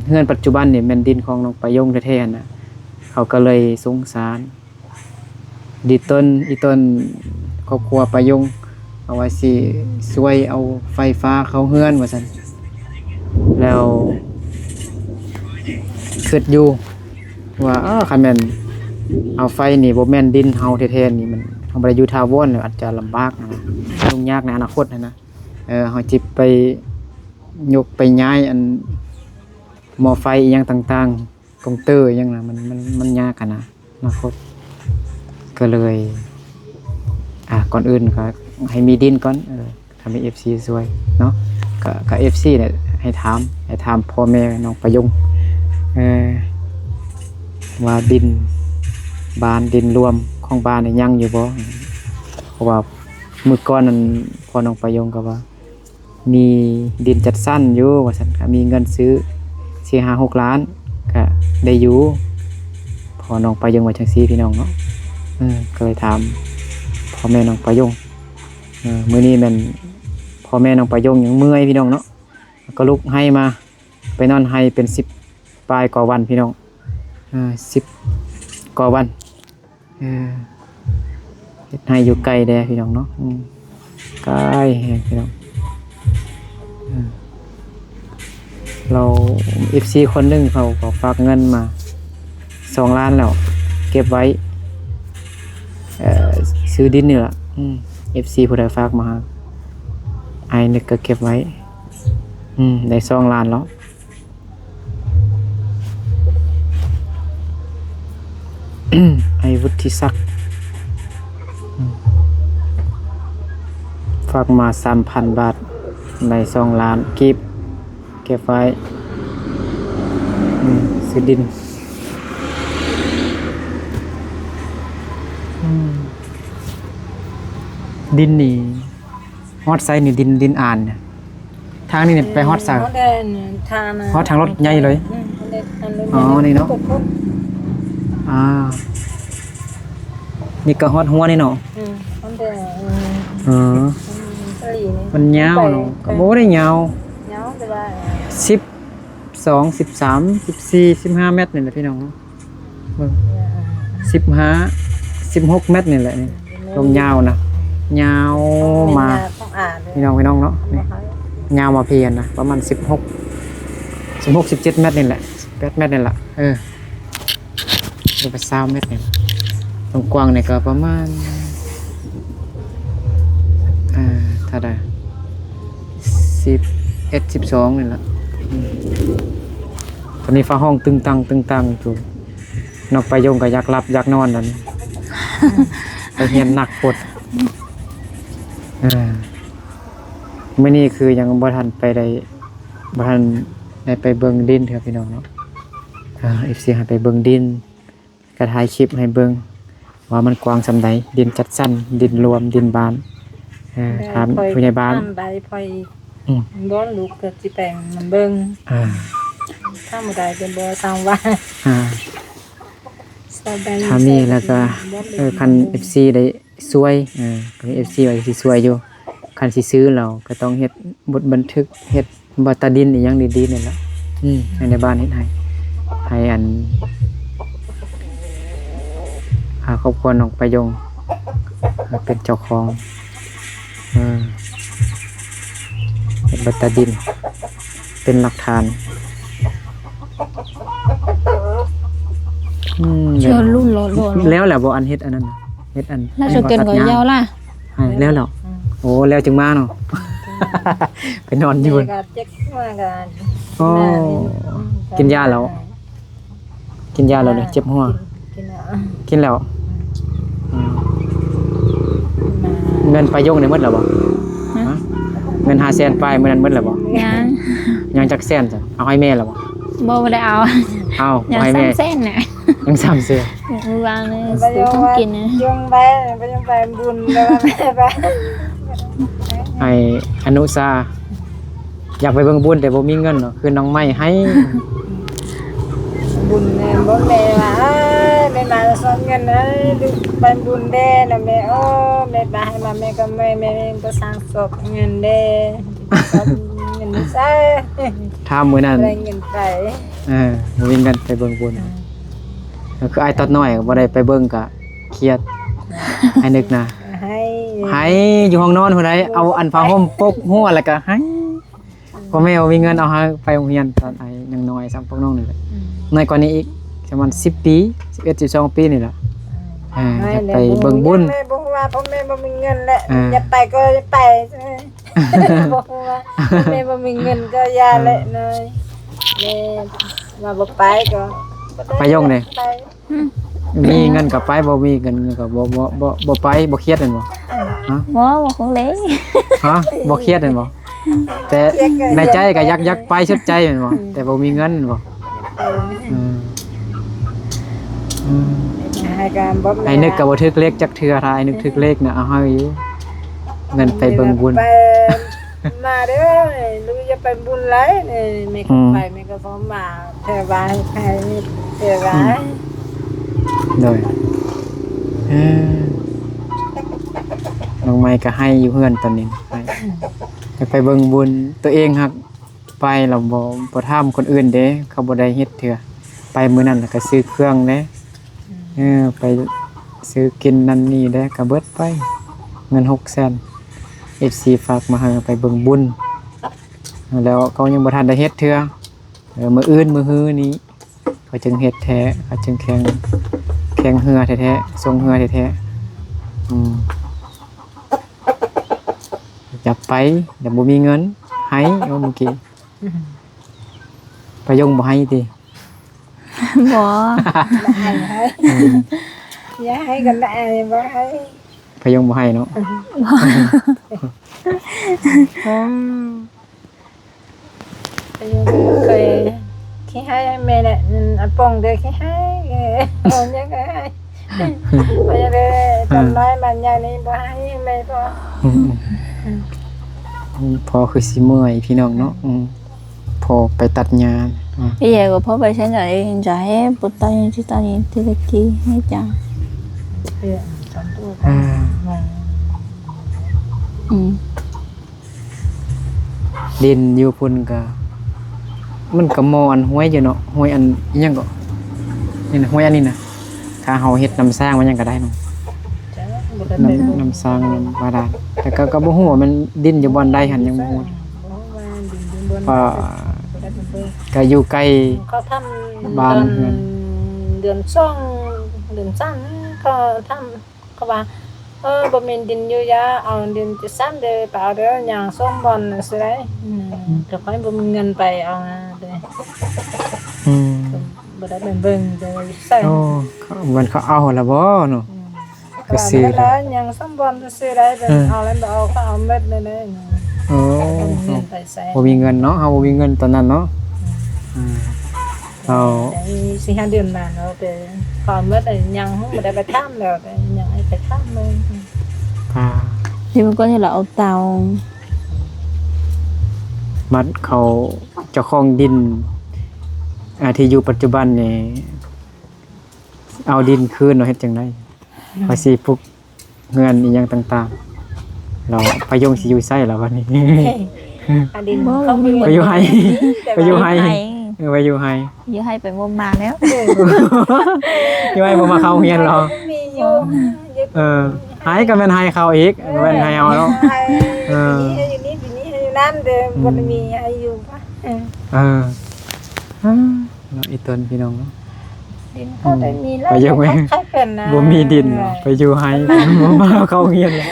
ເຮືອນປັດຈຸບັນນີ້ແມ່ນດິນຂອງນ້ອງປາຍົງແທ້ໆຫັ້ນນະ ເຂົາກໍເລີຍສົງສານ ດີຕົ້ນ ອີຕົ້ນ ຄອບຄົວປາຍົງ ເອົາວ່າຊິຊ່ວຍເອົາໄຟຟ້າເຂົ້າເຮືອນວ່າຊັ້ນ. ແລ້ວຄິດຢູ່ວ່າ ເອີ ຄັນແມ່ນເອົາໄຟນີ້ບໍ່ແມ່ນດິນເຮົາແທ້ໆນີ້ ມັນ ເຮົາບໍ່ໄດ້ຢູ່ຖາວອນ ແລ້ວອາດຈະລຳບາກນະ ຫຍຸ້ງຍາກໃນອະນາຄົດຫັ້ນນະ. ເອີ ເຮົາຊິໄປຍົກໄປຍ້າຍອັນໝໍ້ໄຟອີ່ຫຍັງຕ່າງໆ ກົງເຕີອີ່ຫຍັງນະ ມັນ ມັນ ມັນຍາກຫັ້ນນະ ອະນາຄົດ. ກໍເລີຍ ອ່າ ກ່ອນອື່ນກໍໃຫ້ມີດິນກ່ອນ ເອີ ຖ້າມີເອັຟຊີຊ່ວຍເນາະ ກໍ ກໍເອັຟຊີແຫຼະ ໃຫ້ຖາມ ໃຫ້ຖາມພໍ່ແມ່ນ້ອງປາຍົງ ເອີ ວ່າດິນບ້ານ ດິນລວມຂອງບ້ານນີ້ຍັງຢູ່ບໍ່? ເພາະວ່າມື້ກ່ອນນັ້ນ ພໍ່ນ້ອງປາຍົງກໍວ່າ ມີດິນຈັດສັນຢູ່ວ່າຊັ້ນ ກໍມີເງິນຊື້ສີ່ຫ້າຫົກລ້ານ ກໍໄດ້ຢູ່. ພໍ່ນ້ອງປາຍົງວ່າຈັ່ງຊີ້ພີ່ນ້ອງເນາະ ເອີ ກໍເລີຍຖາມພໍ່ແມ່ນ້ອງປາຍົງ. ເອີ ມື້ນີ້ແມ່ນພໍ່ແມ່ນ້ອງປາຍົງຍັງເມື່ອຍພີ່ນ້ອງເນາະ ກໍລຸກໄຮ່ມາ ໄປນອນໄຮ່ເປັນສິບປາຍກວ່າວັນພີ່ນ້ອງ ເອີ ສິບກວ່າວັນ. ເອີ ເຮັດໄຮ່ຢູ່ໄກແດ່ພີ່ນ້ອງເນາະ ອືມ ໄກແຮງພີ່ນ້ອງ. ເອີ ລາວ ເອັຟຊີຄົນໜຶ່ງເຂົາກໍຝາກເງິນມາສອງລ້ານແລ້ວ ເກັບໄວ້ ເອີ ຊື້ດິນນີ້ລະ ອືມ ເອັຟຊີຜູ້ໃດຝາກມາຫາ ອ້າຍນຶກກໍເກັບໄວ້ ອືມ ໄດ້ສອງລ້ານແລ້ວ. ໄອ້ວຸດທິສັກ ອືມ ຝາກມາສາມພັນບາດ ໄດ້ສອງລ້ານກີບ ເກັບໄວ້ ອືມ ຊື້ດິນ ອືມ ດິນນີ້ ຮອດໃສນີ້ ດິນ ດິນອ່ານນະ? ທາງນີ້ນີ້ໄປຮອດໃສ? ຮອດແດນທາງນະ ຮອດທາງລົດໃຫຍ່ເລີຍ? ອືມ ຮອດແດນທາງລົດໃຫຍ່. ອໍ ນີ້ເນາະ ອ່າ ນີ້ກໍຮອດຫົວນີ້ເນາະ? ອືມ ຮອດແດນ ເອີ ມັນຍາວເນາະ ກໍບໍ່ໄດ້ຍາວ ຍາວແຕ່ວ່າ ສິບ ສອງ ສິບສາມ ສິບສີ່ ສິບຫ້າແມັດນີ້ແຫຼະພີ່ນ້ອງເນາະ ເບິ່ງ ສິບຫ້າ ສິບຫົກແມັດນີ້ແຫຼະນີ້ ລວມຍາວນະ ຍາວມາ ພີ່ນ້ອງ ພີ່ນ້ອງເນາະ ນີ້ ຍາວມາພີ້ຫັ້ນນະ ປະມານສິບຫົກ ສິບຫົກ ສິບເຈັດແມັດນີ້ແຫຼະ ສິບແປດແມັດນີ້ລະ ເອີ ຫຼືວ່າຊາວແມັດນີ້ລະ ຄວາມກວ້າງນີ້ກໍປະມານ ອ່າ ເທົ່າໃດ ສິບເອັດ ສິບສອງນີ້ລະ ອືມ ຕອນນີ້ຟ້າຮ້ອງຕຶງຕັງ ຕຶງຕັງຢູ່ ນ້ອງປາຍົງກໍຢາກຫຼັບຢາກນອນແລ້ວນີ້ ໄປຮຽນໜັກໂພດ ເອີ ມື້ນີ້ຄືຍັງບໍ່ທັນໄປໄດ້ ບໍ່ທັນໄດ້ໄປເບິ່ງດິນເທື່ອພີ່ນ້ອງເນາະ ເອີ ເອັຟຊີໃຫ້ໄປເບິ່ງດິນ ກໍຖ່າຍຄລິບໃຫ້ເບິ່ງວ່າມັນກວ້າງສ່ຳໃດ ດິນຈັດສັນ ດິນລວມ ດິນບ້ານ ເອີ ຖາມຜູ້ໃຫຍ່ບ້ານ ອືມ ບໍ່ລູກກໍຊິໄປເບິ່ງ ອ່າ ທຳບໍ່ໄດ້ກໍບໍ່ສ້າງວ່າ ອ່າ ຖ້າມີແລ້ວກໍ ເອີ ຄັນເອັຟຊີໄດ້ ຊ່ວຍ ເອີ ກໍມີເອັຟຊີວ່າຊິຊ່ວຍຢູ່ ຄັນຊິຊື້ແລ້ວກໍຕ້ອງເຮັດບົດບັນທຶກ ເຮັດບັດຕາດິນອີ່ຫຍັງດີໆ ນີ້ແຫຼະ ອືມ ໃຫ້ໃນບ້ານເຮັດໃຫ້ ໃຫ້ອັນ ຫາຄອບຄົວນ້ອງປາຍົງເປັນເຈົ້າຂອງ ເອີ ເຮັດບັດຕາດິນເປັນຫຼັກຖານ ອືມ ເຊື່ອລຸ້ນຫຼໍ້ໆ ແລ້ວແຫຼະບໍ່ ອັນເຮັດອັນນັ້ນນະ ເຮັດອັນ ລາວສະເກັນກໍຍາວລະ ໃຫ້ແລ້ວແລ້ວ ອືມ ໂອ້ ແລ້ວຈຶ່ງມາເນາະ ອືມ ໄປນອນຢູ່ ແມ່ກໍເຈັບຫົວກໍ ໂອ້ ມານີ້ ອືມ ກິນຢາແລ້ວ ກິນຢາແລ້ວເນາະ ເຈັບຫົວ ກິນ ກິນແລ້ວ ກິນແລ້ວ ອືມ ອືມ ມາ ເງິນປາຍົງນີ້ໝົດແລ້ວບໍ່? ຮະ? ຮະ? ເງິນຫ້າແສນປາຍມື້ນັ້ນໝົດແລ້ວບໍ່? ຍັງ ຍັງຈັກແສນຊັ້ນ ເອົາໃຫ້ແມ່ແລ້ວບໍ່? ບໍ່ ບໍ່ໄດ້ເອົາ ເອົາ ຍັງ ໃຫ້ແມ່ ສາມແສນນະ ຍັງສາມແສນ ມື້ວານນີ້ ໄປ ຊື້ຂອງກິນນະ ໄປ ໄປບຸນ ແລ້ວແມ່ໄປ ໃຫ້ອະນຸຊາ ຢາກໄປເບິ່ງບຸນແຕ່ບໍ່ມີເງິນເນາະ ຄືນ້ອງໄມ້ໃຫ້ ບຸນແມ່ ບໍ່ ແມ່ວ່າ ເອີຍ ແມ່ມາສອກເງິນ ເອີຍ ໄປບຸນແດ່ນະແມ່ ໂອ້ ແມ່ປາໃຫ້ມາ ແມ່ກໍເມື່ອຍ ແມ່ກໍສ້າງສອກເງິນແດ່ ສອກເງິນໃສ ຖາມມື້ນັ້ນ ໄດ້ເງິນໄປ ເອີ ບໍ່ມີເງິນໄປເບິ່ງບຸນ ເອີ ກໍຄືອ້າຍຕອດນ້ອຍບໍ່ໄດ້ໄປເບິ່ງກໍຄຽດ ອ້າຍນຶກນະ ໃຫ້ ໄຫ້ຢູ່ຫ້ອງນອນພຸ້ນໃດ ເອົາອັນຜ້າຫົ່ມປົກຫົວ ແລ້ວກໍໄຫ້. ພໍ່ແມ່ບໍ່ມີເງິນເອົາເຮົາໄປໂຮງຮຽນຕອນໄອ້ຍັງນ້ອຍຊ້ຳ ພວກນ້ອງນີ້ແຫຼະ ອືມ ນ້ອຍກວ່ານີ້ອີກ ປະມານສິບປີ ສິບເອັດ ສິບສອງປີນີ້ແຫຼະ. ອືມ ເອີ ຢາກໄປເບິ່ງບຸນ ແມ່ບໍ່ຮູ້ວ່າພໍ່ແມ່ບໍ່ມີເງິນແຫຼະ ອ່າ ຢາກໄປກໍໄປ ບໍ່ຮູ້ວ່າພໍ່ແມ່ບໍ່ມີເງິນກໍຢ່າແຫຼະ ອ່າ ນ້ອຍ ແມ່ວ່າບໍ່ໄປກໍບໍ່ໄດ້ ໄປຢ່ອງເດ້ ໄປ. ອືມ ມີເງິນກໍໄປ ບໍ່ມີເງິນກໍບໍ່ ບໍ່ ບໍ່ ບໍ່ໄປ. ບໍ່ຄຽດແມ່ນບໍ່? ຮະ? ບໍ່ ບໍ່ຄົງເລີຍ ຮະ? ບໍ່ຄຽດແມ່ນບໍ່? ແຕ່ໃນໃຈກໍຢາກ ຢາກໄປສຸດໃຈແມ່ນບໍ່? ອືມ ແຕ່ບໍ່ມີເງິນແມ່ນບໍ່? ເອີ ອືມ ອືມ ໃຫ້ການບໍ່ ໃຫ້ນຶກກໍບໍ່ຖືກເລກຈັກເທື່ອ. ຖ້າໃຫ້ນຶກຖືກເລກນະ ເອົາໃຫ້ຢູ່ ເງິນໄປເບິ່ງບຸນ ໄປ ມາເດີ ລູກຢ່າໄປບຸນຫຼາຍນີ້ ແມ່ກໍ ອືມ ໄປ ແມ່ກໍບໍ່ມາ ແຖວບ້ານໃຜແຖວບ້ານ ອືມ ໂດຍ ເອີ ນ້ອງໃໝ່ກໍໄຫ້ຢູ່ເຮືອນຕອນນີ້ ໄຫ້ ຢາກໄປເບິ່ງບຸນ ຕົວເອງຫາກໄປແລ້ວບໍ່ ບໍ່ຖາມຄົນອື່ນເດ້ ເຂົາບໍ່ໄດ້ເຮັດເທື່ອ ໄປມື້ນັ້ນແລ້ວກໍຊື້ເຄື່ອງເດ້ ອືມ ເອີ ໄປຊື້ກິນນັ້ນນີ້ແດ່ ກະເບິດໄປເງິນຫົກແສນ ເອັຟຊີຝາກມາໃຫ້ໄປເບິ່ງບຸນ ແລ້ວເຂົາຍັງບໍ່ທັນໄດ້ເຮັດເທື່ອ ເອີ ມື້ອື່ນມື້ຮືນີ້ເຂົາຈຶ່ງເຮັດແທ້ ເຂົາຈຶ່ງແຂ່ງ ແຂ່ງເຮືອແທ້ໆ ສົ່ງເຮືອແທ້ໆ ອືມ ຢາກໄປ ແຕ່ບໍ່ມີເງິນ ໄຫ້ ເວົ້າມື້ກີ້ ອືມ ປະຍົງບໍ່ໄຫ້ຕິ? ບໍ່ ບໍ່ໃຫ້ ໃຫ້ ອືມ ຢ່າໃຫ້ກັນໄດ້ ບໍ່ໃຫ້ ພະຍົງບໍ່ໃຫ້ເນາະ ບໍ່ ອືມ ພະຍົງບໍ່ເຄີຍຂີ້ຮ້າຍໃຫ້ແມ່ແຫຼະ ອືມ ອາປົງເດີຂີ້ຮ້າຍ ເອີ ບໍ່ຢາກໃຫ້ ບໍ່ຢາກໄດ້ ອືມ ຕອນນ້ອຍມາໃຫຍ່ນີ້ບໍ່ໃຫ້ແມ່ພໍ ອືມ ອືມ ອືມ ພໍ່ຄືຊິເມື່ອຍພີ່ນ້ອງເນາະ ອືມ ອືມ ພໍ່ໄປຕັດຫຍ້າ ອືມ ເອີ ກໍພໍ່ໄປຊັ້ນໃດ ຈະໃຫ້ບໍ່ຕັດຫຍ້າທີ່ຕັດຫຍ້າທີ່ຕະກີ້ໃຫ້ຈ້າ ເອີ ອືມ ອືມ ດິນຢູ່ພຸ້ນກະ ມັນກະໝໍ້ອັນຫ້ວຍຢູ່ເນາະ ຫ້ວຍອັນ ອີ່ຫຍັງເກາະ ນີ້ນະ ຫ້ວຍອັນນີ້ນະ ຖ້າເຮົາເຮັດນ້ຳສ້າງມັນຫຍັງກະໄດ້ເນາະ ນ້ຳ ນ້ຳສ້າງ ນ້ຳບາດານ ແຕ່ກະ ກະບໍ່ຮູ້ວ່າມັນດິນຢູ່ບ່ອນໃດຫັ້ນ ຍັງບໍ່ຮູ້ ເພາະວ່າກະຢູ່ໃກ້ບ້ານເຮືອນ ເດືອນສອງ ເດືອນສາມ ເຂົາທຳ ເຂົາວ່າ ເອີ ບໍ່ມີດິນຢູ່ຢາ ເອົາດິນຈັ່ງຊັ້ນເດີ ໄປເອົາເດີ ຍ່າງສອງບ່ອນຊື່ໄດ໋ ອືມ ແຕ່ຂ້ອຍບໍ່ມີເງິນໄປເອົານະເດີ ອືມ ບໍ່ໄດ້ໄປເບິ່ງເດີ ໃສ່ ໂອ້ ເຂົາ ມັນເຂົາເອົາລະບໍ່ເນາະ ອືມ ກໍຊື້ແລ້ວ ຍ່າງສອງບ່ອນຊື່ໄດ໋ ເອີ ເອົາແລ້ວບໍ່ເອົາ ເຂົາເອົາໝົດເລີຍເນາະ ໂອ້ ບໍ່ມີເງິນໄປໃສ່ ບໍ່ມີເງິນເນາະ ເຮົາບໍ່ມີເງິນຕອນນັ້ນເນາະ ອືມ ອືມ ເອົາ ໄດ້ສີ່ຫ້າເດືອນມາເນາະ ແຕ່ຄວາມເໝິດຍັງບໍ່ໄດ້ໄປຖາມແລ້ວ ແຕ່ຍັງໃຫ້ໄປຖາມເບິ່ງ ອ່າ ທີ່ມັນກໍເຮັດລະເອົາເຕົາ ບັດເຂົາເຈົ້າຂອງດິນ ອ່າ ທີ່ຢູ່ປັດຈຸບັນນີ້ ເອົາດິນຄືນເນາະ ເຮັດຈັ່ງໃດ? ວ່າຊິປຸກ ເຮືອນອີ່ຫຍັງຕ່າງໆ ແລ້ວປະໂຍງຊິຢູ່ໃສລະບັດນີ້? ອັນນີ້ ບໍ່ ເຂົາໄປຢູ່ໄຮ່ ໄປຢູ່ໄຮ່ ໄປຢູ່ໄຮ່ ເອີ ໄປຢູ່ໄຮ່ ຢູ່ໄຮ່ໄປໝົມມາແລ້ວ ຢູ່ໄຮ່ບໍ່ມາເຂົ້າໂຮງຮຽນລະ ມີຢູ່ ເອີ ໄຮ່ກໍແມ່ນໄຮ່ເຂົາອີກ ແມ່ນໄຮ່ເຮົາເນາະ ເອີ ປີນີ້ໃຫ້ຢູ່ນີ້ ປີນີ້ໃຫ້ຢູ່ນັ້ນເດີ ອືມ ບໍ່ໄດ້ມີໃຫ້ຢູ່ ເອີ ເອີ ເນາະ ອີ່ຕົນພີ່ນ້ອງເນາະ ດິນເຂົາໄດ້ມີແລ້ວ ໄປຢູ່ໄຮ່ ບໍ່ມີດິນເນາະ ໄປຢູ່ໄຮ່ ບໍ່ມາເຂົ້າໂຮງຮຽນເລີຍ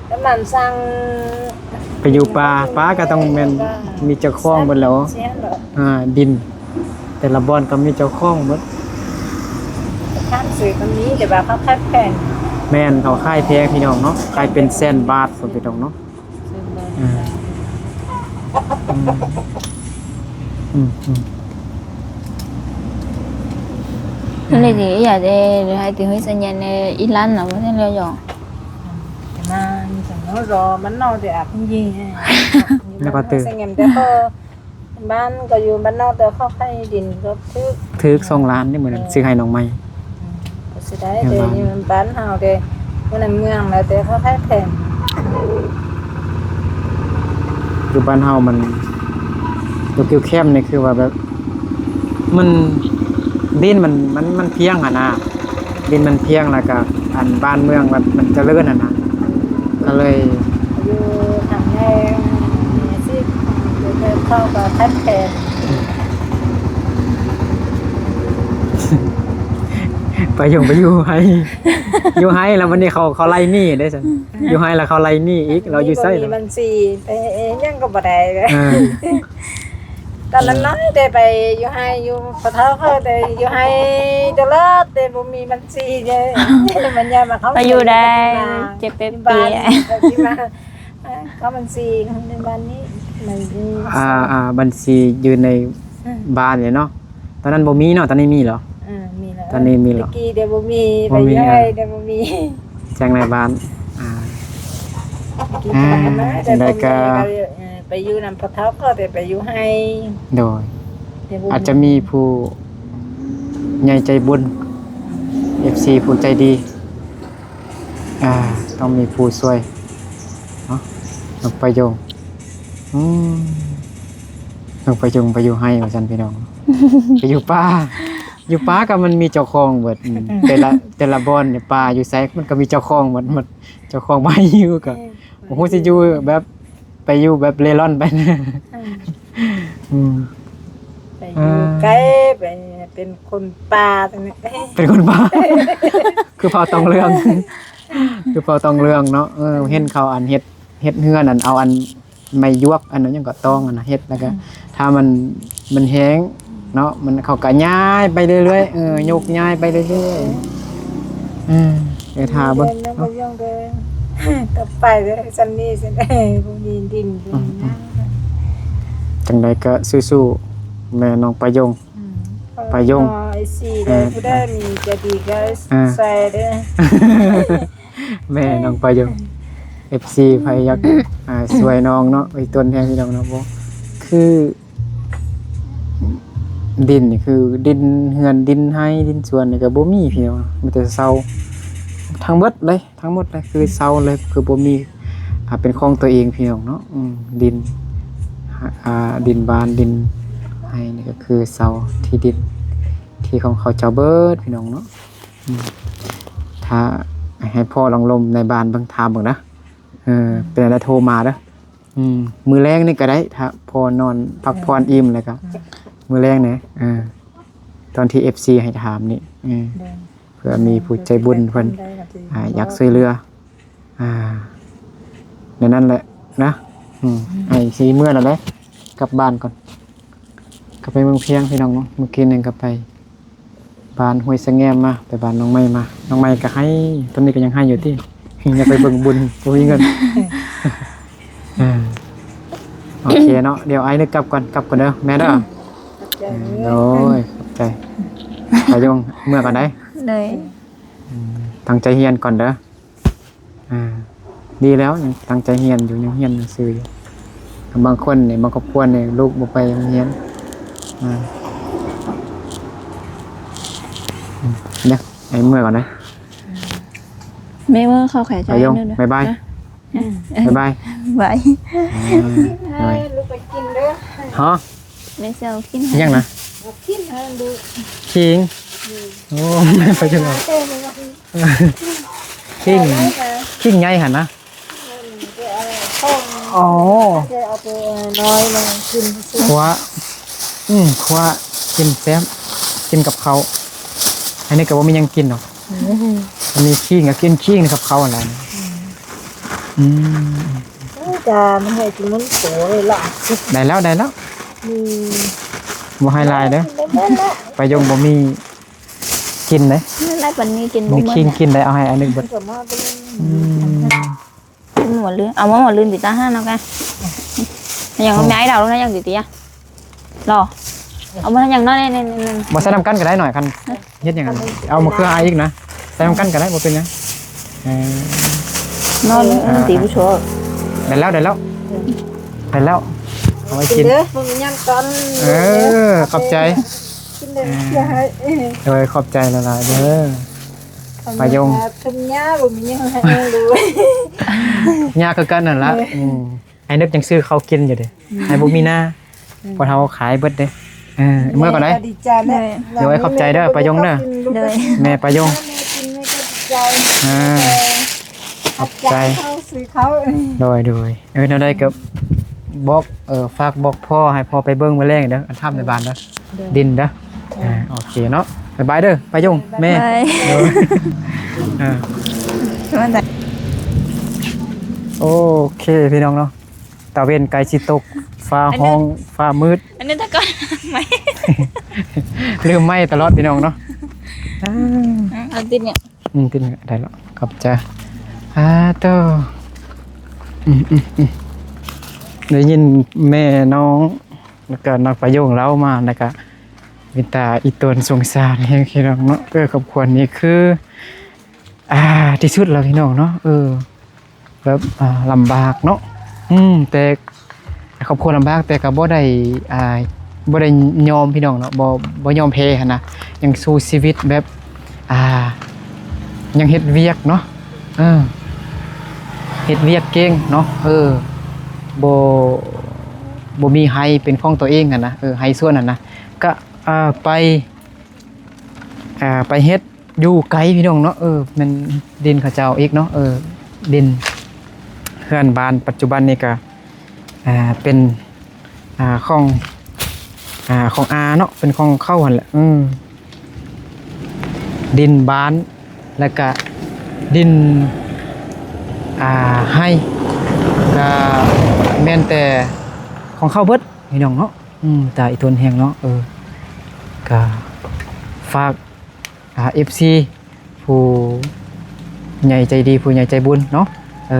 ປະມານສັ່ງ ໄປຢູ່ປ່າ ປ່າກໍຕ້ອງແມ່ນມີເຈົ້າຂອງເບິດແລ້ວ ອ່າ ດິນແຕ່ລະບ່ອນກໍມີເຈົ້າຂອງເບິດ ຖາມຊື້ກໍມີ ແຕ່ວ່າເຂົາຂາຍແພງ ແມ່ນ ເຂົາຂາຍແພງພີ່ນ້ອງເນາະ ຂາຍເປັນແສນບາດພຸ້ນພີ່ນ້ອງເນາະ. ອືມ ອືມ ອືມ ອືມ Lady, ella de, de, de, de, de, Irlanda, ¿no? ເອີ ມາຢູ່ຊັ້ນເນາະ ລໍບ້ານນອກແຕ່ອາບຍິງ ແລ້ວກໍຕື່ນ ເຊິ່ງແມ່ນແຕ່ເຂົາ ບ້ານກໍຢູ່ບ້ານນອກ ແຕ່ເຂົາຂາຍດິນກໍຖືກ ຖືກສອງລ້ານນີ້ ມື້ນັ້ນ ເອີ ຊື້ໃຫ້ນ້ອງໃໝ່ ອືມ ກໍຊິໄດ້ ແຕ່ຢູ່ບ້ານເຮົາເດ້ ຢູ່ໃນເມືອງແລ້ວ ແຕ່ເຂົາຂາຍແພງ ຢູ່ບ້ານເຮົາມັນ ຢູ່ຄິວແຄມນີ້ ຄືວ່າແບບ ມັນ ດິນມັນ ມັນ ມັນພຽງຫັ້ນນະ ດິນມັນພຽງ ແລ້ວກະ ອັນ ບ້ານເມືອງແບບມັນຈະເລີນຫັ້ນນະ ກະເລີຍ ຢູ່ທາງໃນ ເມືອງເມືອງເຂົາກະຂາດແຄນ ໄປຢູ່ ໄປຢູ່ໄຮ່ ຢູ່ໄຮ່ແລ້ວ ບັດນີ້ເຂົາ ເຂົາໄລ່ໜີ້ເດ້ຊັ້ນ ຢູ່ໄຮ່ແລ້ວເຂົາໄລ່ໜີ້ອີກ ລາວຢູ່ໃສ ບໍ່ມີບັນຊີ ໄປເຮັດຫຍັງກະບໍ່ໄດ້ ເອີ ຕອນນັ້ນນ້ອຍແຕ່ໄປຢູ່ໄຮ່ຢູ່ພໍ່ເຖົ້າເຂົາ ແຕ່ຢູ່ໄຮ່ຕະຫຼອດ ແຕ່ບໍ່ມີບັນຊີເດ້ ມັນຍາມມາເຂົ້າ ໄປຢູ່ໄດ້ເຈັດແປດປີ ເຂົ້າບັນຊີໃນບ້ານນີ້ ມັນຢູ່ ອ່າ ອ່າ ບັນຊີຢູ່ໃນ ອືມ ບ້ານນີ້ເນາະ ຕອນນັ້ນບໍ່ມີເນາະ ຕອນນີ້ມີແລ້ວ ເອີ ມີແລ້ວ ຕອນນີ້ມີແລ້ວ ແຕ່ກີ້ແຕ່ບໍ່ມີ ບໍ່ມີ ໄປຢູ່ໄຮ່ແຕ່ບໍ່ມີ ແຈ້ງນາຍບ້ານ ອ່າ ແຕ່ກີ້ ອ່າ ໄປມາ ຈັ່ງໃດກະ ແຕ່ບໍ່ມີ ເອີ ໄປຢູ່ນຳພໍ່ເຖົ້າເຂົາ ແຕ່ໄປຢູ່ໄຮ່ ໂດຍ ແຕ່ບໍ່ມີ ອາດຈະມີຜູ້ໃຫຍ່ໃຈບຸນ ເອັຟຊີ ຜູ້ໃຈດີ ອ່າ ຕ້ອງມີຜູ້ຊ່ວຍເນາະ ນ້ອງປາຍົງ ອືມ ນ້ອງປາຍົງໄປຢູ່ໄຮ່ວ່າຊັ້ນພີ່ນ້ອງ ໄປຢູ່ປ່າ ຢູ່ປ່າກະມັນມີເຈົ້າຂອງເບິດ ອືມ ແຕ່ລະ ແຕ່ລະບ່ອນນີ້ ປ່າຢູ່ໃສມັນກະມີເຈົ້າຂອງໝົດ ໝົດ ເຈົ້າຂອງໄປຢູ່ກະ ເອີ ບໍ່ຮູ້ຊິຢູ່ແບບ ໄປຢູ່ແບບເລ່ລ່ອນໄປ ເອີ ອືມ ໄປຢູ່ ອ່າ ໄກ ໄປເປັນຄົນປ່າ ເປັນຄົນປ່າ ຄືເຜົ່າຕອງເຫຼືອງ ຄືເຜົ່າຕອງເຫຼືອງເນາະ ເອີ ເຫັນເຂົາອັນເຮັດ ເຮັດເຮືອນ ອັນ ເອົາອັນໄມ້ຢວກ ອັນນັ້ນຫຍັງກະຕອງຫັ້ນນະ ເຮັດ ແລ້ວກະ ອືມ ຖ້າມັນ ມັນແຫ້ງເນາະ ມັນ ເຂົາກະຍ້າຍໄປເລື້ອຍໆ ເອີ ຍົກຍ້າຍໄປເລື້ອຍໆ ອືມ ໄປຖ້າເບິ່ງເນາະ ກະໄປເດີ ຊັ້ນນີ້ຊັ້ນ ບໍ່ມີດິນ ອືມ ຈັ່ງໃດກະສູ້ໆ ແມ່ນ້ອງປາຍົງ ອືມ ປາຍົງ ເອີ ເອັຟຊີ ເອີ ຜູ້ໃດມີໃຈດີກະ ເອີ ຊ່ອຍເດີ ແມ່ນ້ອງປາຍົງ ເອັຟຊີ ໃຜຢາກ ອ່າ ຊ່ວຍນ້ອງເນາະ ໄປຕົ້ນແຮງພີ່ນ້ອງເນາະ ບໍ່ ຄື ດິນນີ້ຄືດິນເຮືອນ ດິນໄຮ່ ດິນສວນນີ້ກະບໍ່ມີພີ່ນ້ອງ ມີແຕ່ເຊົ່າ ທັງເບິດເລີຍ ທັງໝົດເລີຍ ຄືເຊົ່າເລີຍ ຄືບໍ່ມີ ອ່າ ເປັນຂອງຕົວເອງພີ່ນ້ອງເນາະ ອືມ ດິນ ອ່າ ດິນບ້ານ ດິນໄຮ່ນີ້ກະຄືເຊົ່າ ທີ່ດິນ ທີ່ຂອງເຂົາເຈົ້າເບິດພີ່ນ້ອງເນາະ ອືມ ຖ້າໃຫ້ພໍ່ລອງລົມນາຍບ້ານເບິ່ງ ຖາມເບິ່ງເດີ ເອີ ເປັນແນວໃດໂທມາເດີ ອືມ ມື້ແລງນີ້ກະໄດ້ ຖ້າພໍ່ນອນພັກຜ່ອນອີ່ມແລ້ວກະ ອືມ ມື້ແລງນີ້ ເອີ ຕອນທີ່ເອັຟຊີໃຫ້ຖາມນີ້ ເອີ ໂດຍ ເພື່ອມີຜູ້ໃຈບຸນເພິ່ນ ອ່າ ຢາກຊ່ວຍເຫຼືອ ອ່າ ແນວນັ້ນແຫຼະນະ ອືມ ອືມ ອ້າຍຊິເມືອແລ້ວແຫຼະ ກັບບ້ານກ່ອນ ກັບໄປເມືອງພຽງພີ່ນ້ອງເນາະ ມື້ກີ້ນີ້ກະໄປ ບ້ານຫ້ວຍສະແງມມາ ໄປບ້ານນ້ອງໄມ້ມາ ນ້ອງໄມ້ກະໄຫ້ ຕອນນີ້ກະຍັງໄຫ້ຢູ່ຕິ ຢາກໄປເບິ່ງບຸນ ບໍ່ມີເງິນ ເອີ ໂອເຄເນາະ ດຽວອ້າຍນຶກກັບກ່ອນ ກັບກ່ອນເດີແມ່ເດີ ອືມ ໂດຍ ຂອບໃຈ ປາຍົງ ເມືອກ່ອນໃດ ໂດຍ ອືມ ຕັ້ງໃຈຮຽນກ່ອນເດີ. ອ່າ ດີແລ້ວ ຍັງຕັ້ງໃຈຮຽນຢູ່ ຍັງຮຽນໜັງສືຢູ່. ບາງຄົນນີ້ ບາງຄອບຄົວນີ້ ລູກບໍ່ໄປໂຮງຮຽນ ອ່າ ອືມ ເດີ ໃຫ້ເມືອກ່ອນເດີ ແມ່ເມືອເຂົ້າແຂວໃຈ ບາຍບາຍ ບາຍບາຍ ບາຍ ອ່າ ລູກໄປກິນເດີ ຮະ ແມ່ຊິເອົາຂີງ ອີ່ຫຍັງນະ? ຂີງ ຂີງ ໂອ້ ແມ່ໄປຈັ່ງໃດ? ຂີງ ຂີງໃຫຍ່ຫັ້ນນະ? ອໍ ເອົາແຕ່ນ້ອຍມາກິນ ຂົ້ວ ອືມ ຂົ້ວກິນແຊບ ກິນກັບເຂົ້າ ອັນນີ້ກະບໍ່ມີຫຍັງກິນດອກ ອືມ ອັນນີ້ຂີງກະກິນຂີງກັບເຂົ້າຫັ້ນແຫຼະ ອືມ ອືມ ຈ້າ ມັນໃຫ້ກິນມັນໂຕເລີຍລະ ໄດ້ແລ້ວ ໄດ້ແລ້ວ ອືມ ບໍ່ໃຫ້ຫຼາຍເດີ ໄປຍົງບໍ່ມີກິນເດ້ ນັ້ນແຫຼະ ປານນີ້ກິນບໍ່ໝົດ ມີຂີງກິນໄດ້ ເອົາໃຫ້ອັນໜຶ່ງເບິດ ອືມ ກິນໝົດເລີຍ ເອົາມາໝົດເລີຍຕິ ຕາຫ້າເນາະກະ ຍັງ ໂອ້ ໄດ້ດອກ ຍັງຕິຕິອະ ລໍ ເອົາມາຫຍັງເນາະ ນີ້ໆໆ ບໍ່ໃສ່ນຳກັນກະໄດ້ໜ້ອຍ ຄັນ ເຮັດຫຍັງ ເອົາມາເຄືອອ້າຍອີກນະ ໃສ່ນຳກັນກະໄດ້ ບໍ່ເປັນຫຍັງ ເອີ ນອນ ເອີ ຕີຜູ້ຊອກ ໄດ້ແລ້ວ ໄດ້ແລ້ວ ໄດ້ແລ້ວ ເອົາໄວ້ກິນ ກິນເດີ ບໍ່ມີຫຍັງຕອນ ເອີ ຂອບໃຈ ກິນເດີ ເອີ ເຮັດໃຫ້ ໂດຍ ຂອບໃຈຫຼາຍໆເດີ ປາຍົງ ທຸກຍາ ບໍ່ມີຫຍັງໃຫ້ເອົາເລີຍ ຍາຄືກັນຫັ້ນລະ ອືມ ອືມ ອ້າຍນຶກຍັງຊື້ເຂົ້າກິນຢູ່ເດ້ ອືມ ອ້າຍບໍ່ມີນາ ອືມ ພວກເຮົາຂາຍເບິດເດ້ ເອີ ເມືອກ່ອນໃດ ດີໃຈແລ້ວ ໂດຍ ຂອບໃຈເດີ ປາຍົງເດີ ໂດຍ ແມ່ປາຍົງ ອ່າ ຂອບໃຈ ເຂົ້າຊື້ເຂົ້າ ໂດຍ ໂດຍ ເອີ ແນວໃດກໍບອກ ເອີ ຝາກບອກພໍ່ ໃຫ້ພໍ່ໄປເບິ່ງມື້ແລງເດີ ອັນຖ້ຳໃນບ້ານເດີ ໂດຍ ດິນເດີ ອ່າ ໂອເຄເນາະ ບາຍບາຍເດີ ປາຍົງ ແມ່ ບາຍ ໂດຍ ອ່າ ໂອເຄ ພີ່ນ້ອງເນາະ ຕາເວັນໃກ້ຊິຕົກ ຟ້າຮ້ອງ ຟ້າມືດ ອັນນີ້ຕະກອນໄມ້ ລືມໄມ້ຕະຫຼອດພີ່ນ້ອງເນາະ ອືມ ເອົາຕິດນີ້ ອືມ ຕິດນີ້ໄດ້ແລ້ວ ຂອບໃຈ ອາໂຕ ອືມໆໆ ໄດ້ຍິນແມ່ນ້ອງ ແລ້ວກະນ້ອງປາໂຢງເລົ່າມາ ແລ້ວກະເປັນຕາອີ່ຕົນສົງສານແຮງພີ່ນ້ອງເນາະ ເອີ ຄອບຄົວນີ້ຄື ອ່າ ທີ່ສຸດແລ້ວພີ່ນ້ອງເນາະ ເອີ ແບບ ອ່າ ລຳບາກເນາະ ອືມ ແຕ່ຄອບຄົວລຳບາກ ແຕ່ກໍບໍ່ໄດ້ ອ່າ ບໍ່ໄດ້ຍອມພີ່ນ້ອງເນາະ ບໍ່ ບໍ່ຍອມແພ້ຫັ້ນນະ ຍັງສູ້ຊີວິດແບບ ອ່າ ຍັງເຮັດວຽກເນາະ ເອີ ເຮັດວຽກເກັ່ງເນາະ ເອີ ບໍ່ ບໍ່ມີໄຮ່ເປັນຂອງຕົວເອງຫັ້ນນະ ເອີ ໄຮ່ສວນຫັ້ນນະ ກະ ອ່າ ໄປ ອ່າ ໄປເຮັດ ຢູ່ໄກພີ່ນ້ອງເນາະ ເອີ ແມ່ນດິນເຂົາເຈົ້າອີກເນາະ ເອີ ດິນເຮືອນບ້ານປັດຈຸບັນນີ້ກະ ອ່າ ເປັນ ອ່າ ຂອງ ອ່າ ຂອງອາເນາະ ເປັນຂອງເຂົາຫັ້ນແຫຼະ ອືມ ດິນບ້ານ ແລ້ວກະດິນ ອ່າ ໄຮ່ ກະແມ່ນແຕ່ຂອງເຂົາເບິດພີ່ນ້ອງເນາະ ອືມ ຕາອີ່ຕົນແຮງເນາະ ເອີ ກະຝາກ ອ່າ ເອັຟຊີ ຜູ້ໃຫຍ່ໃຈດີ ຜູ້ໃຫຍ່ໃຈບຸນເນາະ ເອີ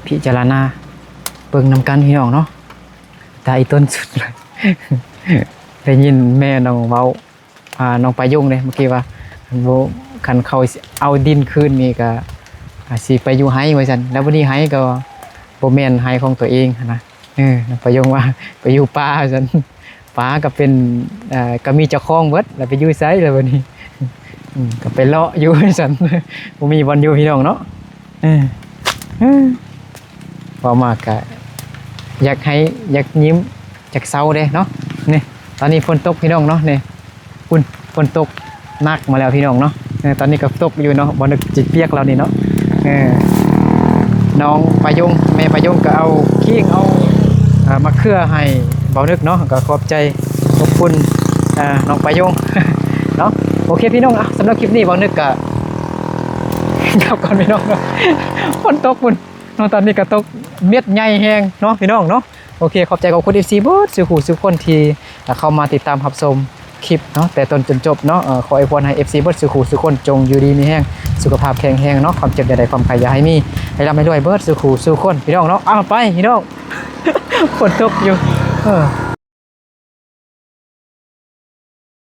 ພິຈາລະນາເບິ່ງນຳກັນພີ່ນ້ອງເນາະ ຕາອີ່ຕົນສຸດເລີຍ ໄດ້ຍິນແມ່ນ້ອງເວົ້າ ອ່າ ນ້ອງປາຍົງເດ້ ເມື່ອກີ້ວ່າ ຄັນບໍ່ ຄັນເຂົາເອົາດິນຄືນນີ້ກະ ອາ ຊິໄປຢູ່ໄຮ່ວ່າຊັ້ນ ແລ້ວບັດນີ້ໄຮ່ກໍບໍ່ແມ່ນໄຮ່ຂອງຕົວເອງຫັ້ນນະ ເອີ ນ້ອງປາຍົງວ່າໄປຢູ່ປ່າວ່າຊັ້ນ ປ່າກໍເປັນ ເອີ ກໍມີເຈົ້າຂອງເບິດ ແລ້ວໄປຢູ່ໃສລະບັດນີ້ ອືມ ກໍໄປເລາະຢູ່ຊັ້ນ ບໍ່ມີບ່ອນຢູ່ພີ່ນ້ອງເນາະ ເອີ ເວົ້າມາກໍຢາກໄຫ້ ຢາກຍິ້ມ ຢາກເສົ້າເດ້ເນາະ ນີ້ ຕອນນີ້ຝົນຕົກພີ່ນ້ອງເນາະ ນີ້ ພຸ້ນ ຝົນຕົກໜັກມາແລ້ວພີ່ນ້ອງເນາະ ເອີ ຕອນນີ້ກໍຕົກຢູ່ເນາະ ບໍ່ນຶກຊິປຽກແລ້ວນີ້ເນາະ ເອີ ນ້ອງປາຍົງ ແມ່ປາຍົງກໍເອົາຄີງ ເອົາ ເອີ ມະເຂືອໃຫ້ບໍ່ນຶກເນາະ ກໍຂອບໃຈ ຂອບຄຸນ ເອີ ນ້ອງປາຍົງເນາະ ໂອເຄພີ່ນ້ອງ ສຳລັບຄລິບນີ້ບໍ່ນຶກກໍກັບກ່ອນພີ່ນ້ອງເນາະ ຝົນຕົກພຸ້ນເນາະ ຕອນນີ້ກໍຕົກເມັດໃຫຍ່ແຮງເນາະພີ່ນ້ອງເນາະ ໂອເຄ ຂອບໃຈຂອບຄຸນເອັຟຊີເບິດສູ່ຄູ່ສູ່ຄົນທີ່ເຂົ້າມາຕິດຕາມຮັບຊົມຄລິບເນາະ ແຕ່ຕົ້ນຈົນຈົບເນາະ ເອີ ຂໍອວຍພອນໃຫ້ເອັຟຊີເບິດສູ່ຄູ່ສູ່ຄົນ ຈົ່ງຢູ່ດີມີແຮງ ສຸຂະພາບແຂງແຮງເນາະ ຄວາມເຈັບຢ່າໄດ້ ຄວາມໄຂ້ຢ່າໃຫ້ມີ ໃຫ້ລ່ຳໃຫ້ລວຍເບິດສູ່ຄູ່ສູ່ຄົນ ພີ່ນ້ອງເນາະ ເອົາໄປພີ່ນ້ອງ ຝົນຕົກຢູ່ ເອີ